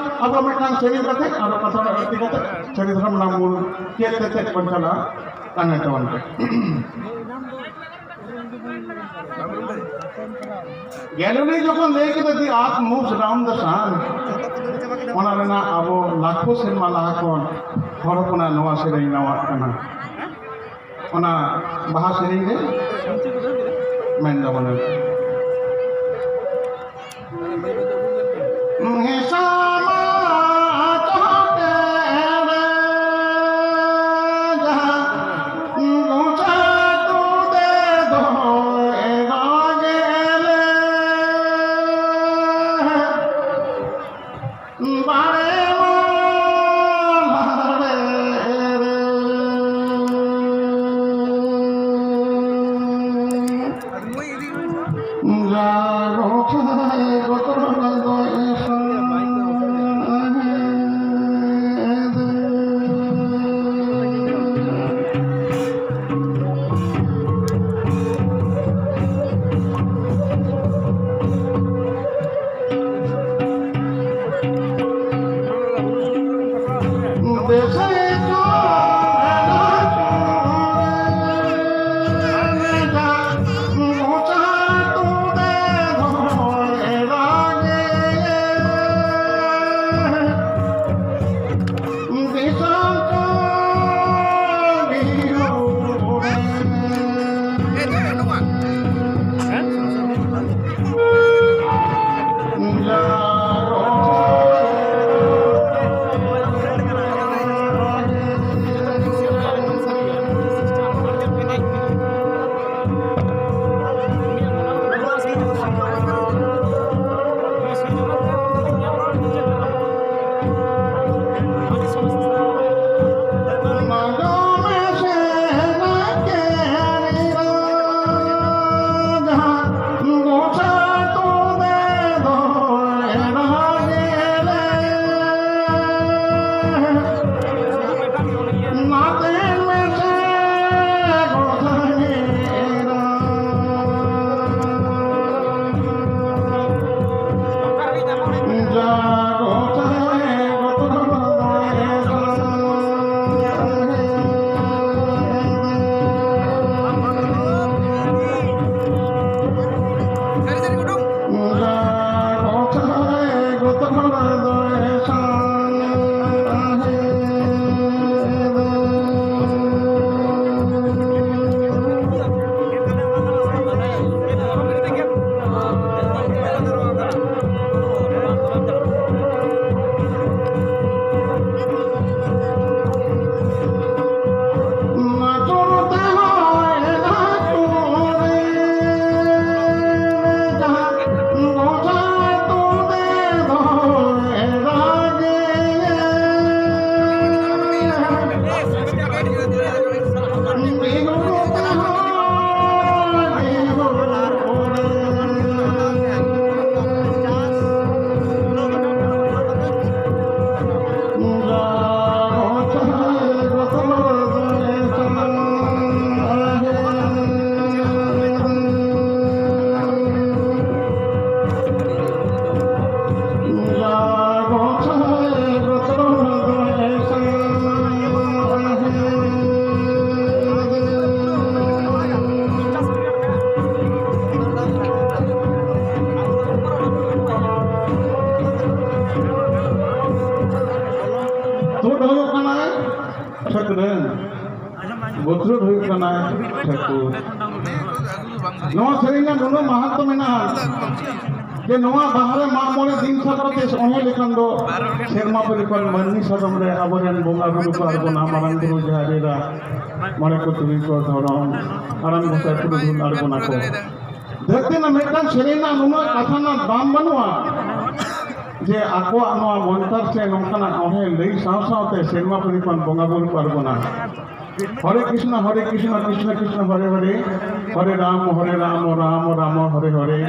ᱟᱵᱚ ᱢᱤᱫᱴᱟᱝ ᱥᱮᱨᱮᱧ ᱠᱟᱛᱮ, ᱟᱨᱚ ᱠᱟᱛᱷᱟ ᱨᱮᱱᱟᱜ ᱟᱹᱲᱛᱤ ᱠᱟᱛᱮ ᱥᱟᱹᱨᱤ ᱫᱷᱚᱨᱚᱢ ᱨᱮᱱᱟᱜ ᱢᱩᱞ ᱪᱮᱫ ᱛᱮ ᱪᱮᱫ ᱵᱚᱱ ᱪᱟᱞᱟᱜᱼᱟ, ᱞᱟᱸᱜᱟ ᱛᱟᱵᱚᱱ ᱯᱮ᱾ ᱜᱮᱞᱤᱞᱤ ᱡᱚᱠᱷᱚᱱ ᱞᱟᱹᱭ ᱠᱮᱫᱟ, "The earth moves round the sun", ᱚᱱᱟ ᱨᱮᱱᱟᱜ ᱟᱵᱚ ᱞᱟᱠᱷᱚ ᱥᱮᱨᱢᱟ ᱞᱟᱦᱟ ᱠᱷᱚᱱ ᱦᱚᱲ ᱦᱚᱯᱚᱱᱟᱜ ᱱᱚᱣᱟ ᱥᱮᱨᱮᱧ ᱱᱟᱣᱟᱜ ᱠᱟᱱᱟ᱾ ᱚᱱᱟ ᱵᱟᱦᱟ ᱥᱮᱨᱮᱧ ᱨᱮ ᱢᱮᱱ ᱫᱚ ᱢᱟᱱᱮ, ᱵᱟᱲᱮ ᱢᱟ ᱵᱟᱲᱮ ᱨᱮ᱾ ᱜᱟᱲᱚ ᱠᱷᱟᱭ ᱜᱚᱛᱚᱨ ᱫᱚ ᱮᱥᱟ᱾ ᱨᱮᱱ ᱵᱚᱛᱨᱩᱰ ᱦᱩᱭᱩᱜ ᱠᱟᱱᱟᱭ ᱴᱷᱟᱹᱠᱩᱨ᱾ ᱱᱚᱣᱟ ᱥᱮᱨᱮᱧ ᱨᱮᱱᱟᱜ ᱱᱩᱱᱟᱹᱜ ᱢᱟᱦᱟᱛᱢᱚ ᱢᱮᱱᱟᱜᱼᱟ ᱡᱮ ᱱᱚᱣᱟ ᱵᱟᱦᱟ ᱨᱮ ᱢᱟᱜ ᱢᱚᱬᱮ ᱫᱤᱱ ᱥᱟᱠᱨᱟᱛ ᱛᱮ ᱚᱬᱦᱮ ᱞᱮᱠᱷᱟᱱ ᱫᱚ ᱥᱮᱨᱢᱟ ᱯᱟᱹᱨᱤ ᱠᱷᱚᱱ ᱢᱟᱹᱱᱢᱤ ᱥᱟᱫᱚᱢ ᱨᱮ ᱟᱵᱚᱨᱮᱱ ᱵᱚᱸᱜᱟ ᱵᱩᱨᱩ ᱠᱚ ᱟᱬᱜᱚᱱᱟ, ᱢᱟᱨᱟᱝ ᱵᱩᱨᱩ, ᱡᱟᱦᱮᱨ ᱮᱨᱟ, ᱢᱚᱬᱮ ᱠᱚ ᱛᱩᱨᱩᱭ ᱠᱚ ᱫᱷᱚᱨᱚᱢ ᱦᱟᱲᱟᱢ ᱜᱚᱸᱥᱟᱭ ᱯᱩᱨᱩᱫᱷᱩᱞ ᱟᱬᱜᱚᱱᱟ ᱠᱚ᱾ ᱫᱷᱟᱹᱨᱛᱤ ᱨᱮᱱᱟᱜ ᱢᱤᱫᱴᱟᱝ ᱥᱮᱨᱮᱧ ᱨᱮᱱᱟᱜ ᱱᱩᱱᱟᱹᱜ ᱠᱟᱛᱷᱟ ᱨᱮᱱᱟᱜ ᱫᱟᱢ ᱵᱟᱹᱱᱩᱜᱼᱟ ᱡᱮ ᱟᱠᱚᱣᱟᱜ ᱱᱚᱣᱟ ᱢᱚᱱᱛᱚᱨ ᱥᱮ ᱱᱚᱝᱠᱟᱱᱟᱜ ᱚᱬᱦᱮ ᱞᱟᱹᱭ ᱥᱟᱶ ᱥᱟᱶᱛᱮ ᱥᱮᱨᱢᱟ ᱯᱟᱹᱨᱤ ᱠᱷᱚᱱ ᱵᱚᱸᱜᱟ ᱵᱩᱨᱩ ᱠᱚ ᱟᱬᱜᱚᱱᱟ᱾ ᱦᱚᱨᱮ ᱠᱨᱤᱥᱱᱚ, ᱦᱚᱨᱮ ᱠᱨᱤᱥᱱᱚ, ᱠᱨᱤᱥᱱᱚ ᱠᱨᱤᱥᱱᱚ, ᱦᱚᱨᱮ ᱦᱚᱨᱮ, ᱦᱚᱨᱮ ᱨᱟᱢ, ᱦᱚᱨᱮ ᱨᱟᱢ, ᱨᱟᱢ ᱨᱟᱢ, ᱦᱚᱨᱮ ᱦᱚᱨᱮ᱾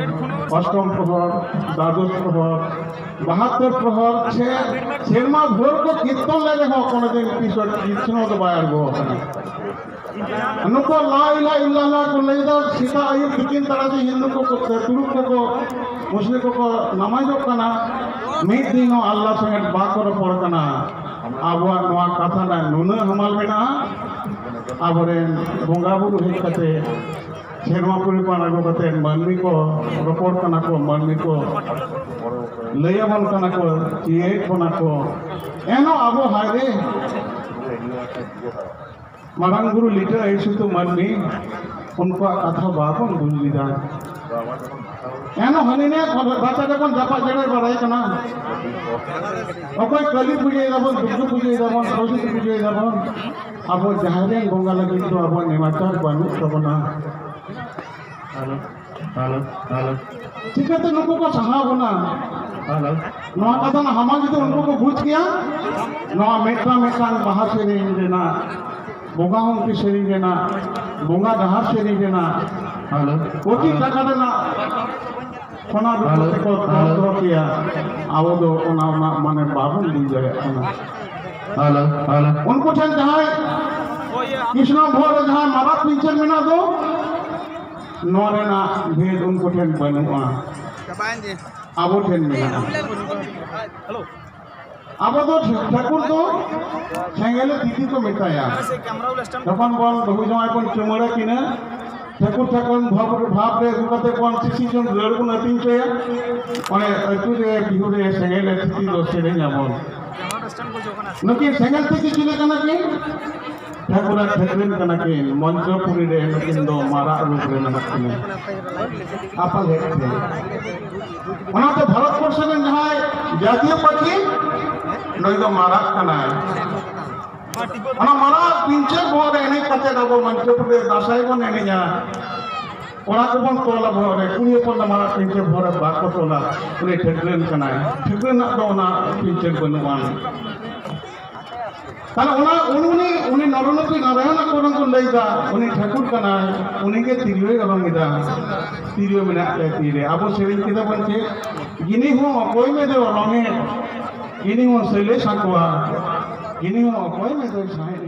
ᱚᱥᱴᱚᱢ ᱯᱨᱚᱦᱚᱨ, ᱫᱟᱫᱚᱥ ᱯᱨᱚᱦᱚᱨ, ᱵᱟᱦᱟᱛᱛᱚᱨ ᱯᱨᱚᱦᱚᱨ, ᱥᱮ ᱥᱮᱨᱢᱟ ᱵᱷᱳᱨ ᱠᱚ ᱠᱤᱨᱛᱚᱱ ᱞᱮ ᱨᱮᱦᱚᱸ ᱠᱳᱱᱳ ᱫᱤᱱ ᱛᱤᱥ ᱦᱚᱸ ᱠᱨᱤᱥᱱᱚ ᱫᱚ ᱵᱟᱭ ᱟᱬᱜᱚ ᱟᱠᱟᱱᱟ᱾ ᱱᱩᱠᱩ ᱞᱟ ᱤᱞᱟᱦᱟ ᱤᱞᱞᱟᱞᱞᱟᱦ ᱠᱚ ᱞᱟᱹᱭ ᱮᱫᱟ, ᱥᱮᱛᱟᱜ ᱟᱹᱭᱩᱵ ᱛᱤᱠᱤᱱ ᱛᱟᱨᱟᱥᱤᱧ ᱦᱤᱱᱫᱩ ᱠᱚᱠᱚ, ᱛᱩᱲᱩᱠ ᱠᱚᱠᱚ, ᱢᱩᱥᱞᱤᱢ ᱠᱚᱠᱚ ᱱᱟᱢᱟᱡᱚᱜ ᱠᱟᱱᱟ, ᱢᱤᱫ ᱫᱤᱱ ᱦᱚᱸ ᱟᱞᱞᱟᱦ ᱥᱚᱸᱜᱮ ᱵᱟᱠᱚ ᱨᱚᱯᱚᱲ ᱠᱟᱱᱟ᱾ ᱟᱵᱚᱣᱟᱜ ᱱᱚᱣᱟ ᱠᱟᱛᱷᱟ ᱨᱮᱱᱟᱜ ᱱᱩᱱᱟᱹᱜ ᱦᱟᱢᱟᱞ ᱢᱮᱱᱟᱜᱼᱟ, ᱟᱵᱚᱨᱮᱱ ᱵᱚᱸᱜᱟ ᱵᱩᱨᱩ ᱦᱮᱡ ᱠᱟᱛᱮ ᱥᱮᱨᱢᱟ ᱯᱚᱨᱤᱯᱟᱱ ᱟᱹᱜᱩ ᱠᱟᱛᱮ ᱢᱟᱹᱱᱢᱤ ᱠᱚ ᱨᱚᱯᱚᱲ ᱠᱟᱱᱟ ᱠᱚ, ᱢᱟᱹᱱᱢᱤ ᱠᱚ ᱞᱟᱹᱭ ᱟᱵᱚᱱ ᱠᱟᱱᱟ ᱠᱚ, ᱪᱤᱭᱟᱹᱭᱮᱫ ᱵᱚᱱᱟ ᱠᱚ, ᱮᱱᱦᱚᱸ ᱟᱵᱚ ᱦᱟᱭᱨᱮ ᱢᱟᱨᱟᱝ ᱵᱩᱨᱩ ᱞᱤᱴᱟᱹ ᱟᱹᱭᱩᱨ ᱥᱩᱛᱩ ᱢᱟᱹᱱᱢᱤ ᱩᱱᱠᱩᱣᱟᱜ ᱠᱟᱛᱷᱟ ᱵᱟᱵᱚᱱ ᱵᱩᱡᱽ ᱞᱮᱫᱟ᱾ ᱮᱱᱦᱚᱸ ᱦᱟᱹᱱᱤ ᱱᱤᱭᱟᱹ ᱨᱟᱪᱟ ᱨᱮᱵᱚᱱ ᱡᱟᱯᱟᱜ ᱡᱮᱲᱮ ᱵᱟᱲᱟᱭ ᱠᱟᱱᱟ᱾ ᱚᱠᱚᱭ ᱠᱟᱹᱞᱤ ᱯᱩᱡᱟᱹᱭ ᱫᱟᱵᱚᱱ, ᱫᱩᱨᱜᱟᱹ ᱯᱩᱡᱟᱹᱭ ᱫᱟᱵᱚᱱ, ᱥᱚᱨᱚᱥᱚᱛᱤ ᱯᱩᱡᱟᱹᱭ ᱫᱟᱵᱚᱱ, ᱟᱵᱚ ᱡᱟᱦᱮᱨ ᱨᱮᱱ ᱵᱚᱸᱜᱟ ᱞᱟᱹᱜᱤᱫ ᱫᱚ ᱟᱵᱚᱣᱟᱜ ᱱᱮᱢᱟᱪᱟᱨ ᱵᱟᱹᱱᱩᱜ ᱛᱟᱵᱚᱱᱟ᱾ Hello, hello, hello. ᱪᱤᱠᱟᱹᱛᱮ ᱱᱩᱠᱩ ᱠᱚ ᱥᱟᱦᱟᱣ ᱵᱚᱱᱟ? ᱦᱮᱞᱳ᱾ ᱱᱚᱣᱟ ᱠᱟᱛᱷᱟ ᱨᱮᱱᱟᱜ ᱦᱟᱢᱟᱞ ᱡᱩᱫᱤ ᱩᱱᱠᱩ ᱠᱚ ᱵᱩᱡᱽ ᱠᱮᱭᱟ, ᱱᱚᱣᱟ ᱢᱤᱫᱴᱟᱝ ᱢᱤᱫᱴᱟᱝ ᱵᱟᱦᱟ ᱥᱮᱨᱮᱧ ᱨᱮᱱᱟᱜ, ᱵᱚᱸᱜᱟ ᱦᱩᱢᱠᱤ ᱥᱮᱨᱮᱧ ᱨᱮᱱᱟᱜ, ᱵᱚᱸᱜᱟ ᱰᱟᱦᱟᱨ ᱥᱮᱨᱮᱧ ᱨᱮᱱᱟᱜ, ᱦᱮᱞᱳ᱾ ᱠᱳᱴᱤ ᱴᱟᱠᱟ ᱨᱮᱱᱟᱜ ᱚᱱᱟ ᱨᱩᱯ ᱦᱮᱞᱳ, ᱛᱮᱠᱚ ᱦᱮᱞᱳ᱾ ᱫᱚᱦᱚ ᱠᱮᱭᱟ, ᱟᱵᱚ ᱫᱚ ᱚᱱᱟ ᱨᱮᱱᱟᱜ ᱢᱟᱱᱮ ᱵᱟᱵᱚᱱ ᱵᱩᱡᱽ ᱫᱟᱲᱮᱭᱟᱜ ᱠᱟᱱᱟ᱾ Hello, hello. ᱩᱱᱠᱩ ᱴᱷᱮᱱ ᱡᱟᱦᱟᱸᱭ ᱠᱨᱤᱥᱱᱚ ᱵᱷᱳᱜ ᱨᱮ ᱡᱟᱦᱟᱸᱭ ᱢᱟᱨᱟᱜ ᱯᱤᱧᱪᱟᱹᱨ ᱢᱮᱱᱟᱜ ᱫᱚ, ᱱᱚᱣᱟ ᱨᱮᱱᱟᱜ ᱵᱷᱮᱫ ᱩᱱᱠᱩ ᱴᱷᱮᱱ ᱵᱟᱹᱱᱩᱜᱼᱟ, ᱟᱵᱚ ᱴᱷᱮᱱ ᱢᱮᱱᱟᱜᱼᱟ᱾ ᱟᱵᱚ ᱫᱚ ᱴᱷᱟᱹᱠᱩᱨ ᱫᱚ ᱥᱮᱸᱜᱮᱞ ᱛᱤᱛᱤ ᱠᱚ ᱢᱮᱛᱟᱭᱟ᱾ ᱡᱚᱠᱷᱚᱱ ᱵᱚᱱ ᱵᱟᱹᱦᱩ ᱡᱟᱶᱟᱭ ᱵᱚᱱ ᱪᱩᱢᱟᱹᱲᱟ ᱠᱤᱱᱟ, ᱴᱷᱟᱹᱠᱩᱨ ᱴᱷᱟᱹᱠᱩᱨ ᱵᱷᱟᱵᱽ, ᱵᱷᱟᱵᱽ ᱨᱮ ᱟᱹᱜᱩ ᱠᱟᱛᱮ ᱵᱚᱱ ᱥᱤᱥᱤ ᱡᱚᱝ ᱫᱩᱞᱟᱹᱲ ᱵᱚᱱ ᱟᱹᱛᱤᱧ ᱦᱚᱪᱚᱭᱟ᱾ ᱚᱱᱮ ᱟᱹᱛᱩ ᱨᱮ ᱵᱤᱦᱩ ᱨᱮ ᱥᱮᱸᱜᱮᱞ ᱛᱤᱛᱤ ᱫᱚ ᱥᱮᱨᱮᱧ ᱟᱵᱚᱱ᱾ ᱱᱩᱠᱤᱱ ᱥᱮᱸᱜᱮᱞ ᱛᱤ ᱠᱤᱱ ᱪᱤᱞᱤ ᱠᱟᱱᱟ ᱠᱤᱱ? ᱴᱷᱟᱹᱠᱩᱨ ᱟᱨ ᱴᱷᱟᱹᱠᱨᱟᱹᱱ ᱠᱟᱱᱟ ᱠᱤᱱ᱾ ᱢᱚᱧᱪᱚᱯᱩᱨᱤ ᱨᱮ ᱱᱩᱠᱤᱱ ᱫᱚ ᱢᱟᱨᱟᱜ ᱨᱩᱯ ᱨᱮ ᱢᱮᱱᱟᱜ ᱠᱤᱱᱟ᱾ ᱟᱯᱟᱞ ᱦᱮᱡ ᱛᱮ᱾ ᱚᱱᱟᱛᱮ ᱵᱷᱟᱨᱚᱛ ᱵᱚᱨᱥᱚ ᱨᱮᱱ ᱡᱟᱦᱟᱸᱭ ᱡᱟᱛᱤᱭᱚ ᱯᱟᱹᱠᱷᱤ, ᱱᱩᱭ ᱫᱚ ᱢᱟᱨᱟᱜ ᱠᱟᱱᱟᱭ᱾ ᱚᱱᱟ ᱢᱟᱨᱟᱜ ᱯᱤᱧᱪᱟᱹᱨ ᱵᱚᱦᱚᱜ ᱨᱮ ᱮᱱᱮᱡ ᱠᱟᱛᱮ ᱟᱵᱚ ᱢᱚᱧᱪᱚᱯᱩᱨᱤ ᱨᱮ ᱫᱟᱸᱥᱟᱭ ᱵᱚᱱ ᱮᱱᱮᱡᱟ᱾ ᱠᱚᱲᱟ ᱠᱚᱵᱚᱱ ᱛᱚᱞᱟ ᱵᱚᱦᱚᱜ ᱨᱮ, ᱠᱩᱲᱤ ᱦᱚᱯᱚᱱ ᱫᱚ ᱢᱟᱨᱟᱜ ᱯᱤᱧᱪᱟᱹᱨ ᱵᱚᱦᱚᱜ ᱨᱮ ᱵᱟᱠᱚ ᱛᱚᱞᱟ᱾ ᱩᱱᱤ ᱴᱷᱟᱹᱠᱨᱟᱹᱱ ᱠᱟᱱᱟᱭ᱾ ᱴᱷᱟᱹᱠᱨᱟᱹᱱᱟᱜ ᱫᱚ ᱚᱱᱟ ᱯᱤᱧᱪᱟᱹᱨ ᱵᱟᱹᱱᱩᱜᱼᱟ᱾ ᱛᱟᱦᱞᱮ ᱚᱱᱟ ᱩᱱᱤ, ᱩᱱᱤ ᱱᱚᱨᱚᱱᱚᱯᱤ ᱱᱟᱨᱟᱭᱚᱱᱟᱜ ᱠᱚᱨᱮ ᱠᱚ ᱞᱟᱹᱭ ᱫᱟ, ᱩᱱᱤ ᱴᱷᱟᱹᱠᱩᱨ ᱠᱟᱱᱟᱭ, ᱩᱱᱤ ᱜᱮ ᱛᱤᱨᱭᱳᱭ ᱚᱨᱚᱝ ᱮᱫᱟ᱾ ᱛᱤᱨᱭᱳ ᱢᱮᱱᱟᱜ ᱛᱟᱭᱟ ᱛᱤᱨᱮ᱾ ᱟᱵᱚ ᱥᱮᱨᱮᱧ ᱠᱮᱫᱟ ᱵᱚᱱ ᱪᱮᱫ? ᱜᱤᱱᱤ ᱦᱚᱸ ᱚᱠᱚᱭ ᱢᱮ ᱫᱚ ᱚᱨᱚᱝ ᱮ, ᱜᱤᱱᱤ ᱦᱚᱸ ᱥᱟᱹᱞᱮ ᱥᱟᱠᱣᱟ, ᱜᱤᱱᱤ ᱦᱚᱸ ᱚᱠᱚᱭ ᱢᱮ ᱫᱚ ᱥᱟᱦᱮᱫ᱾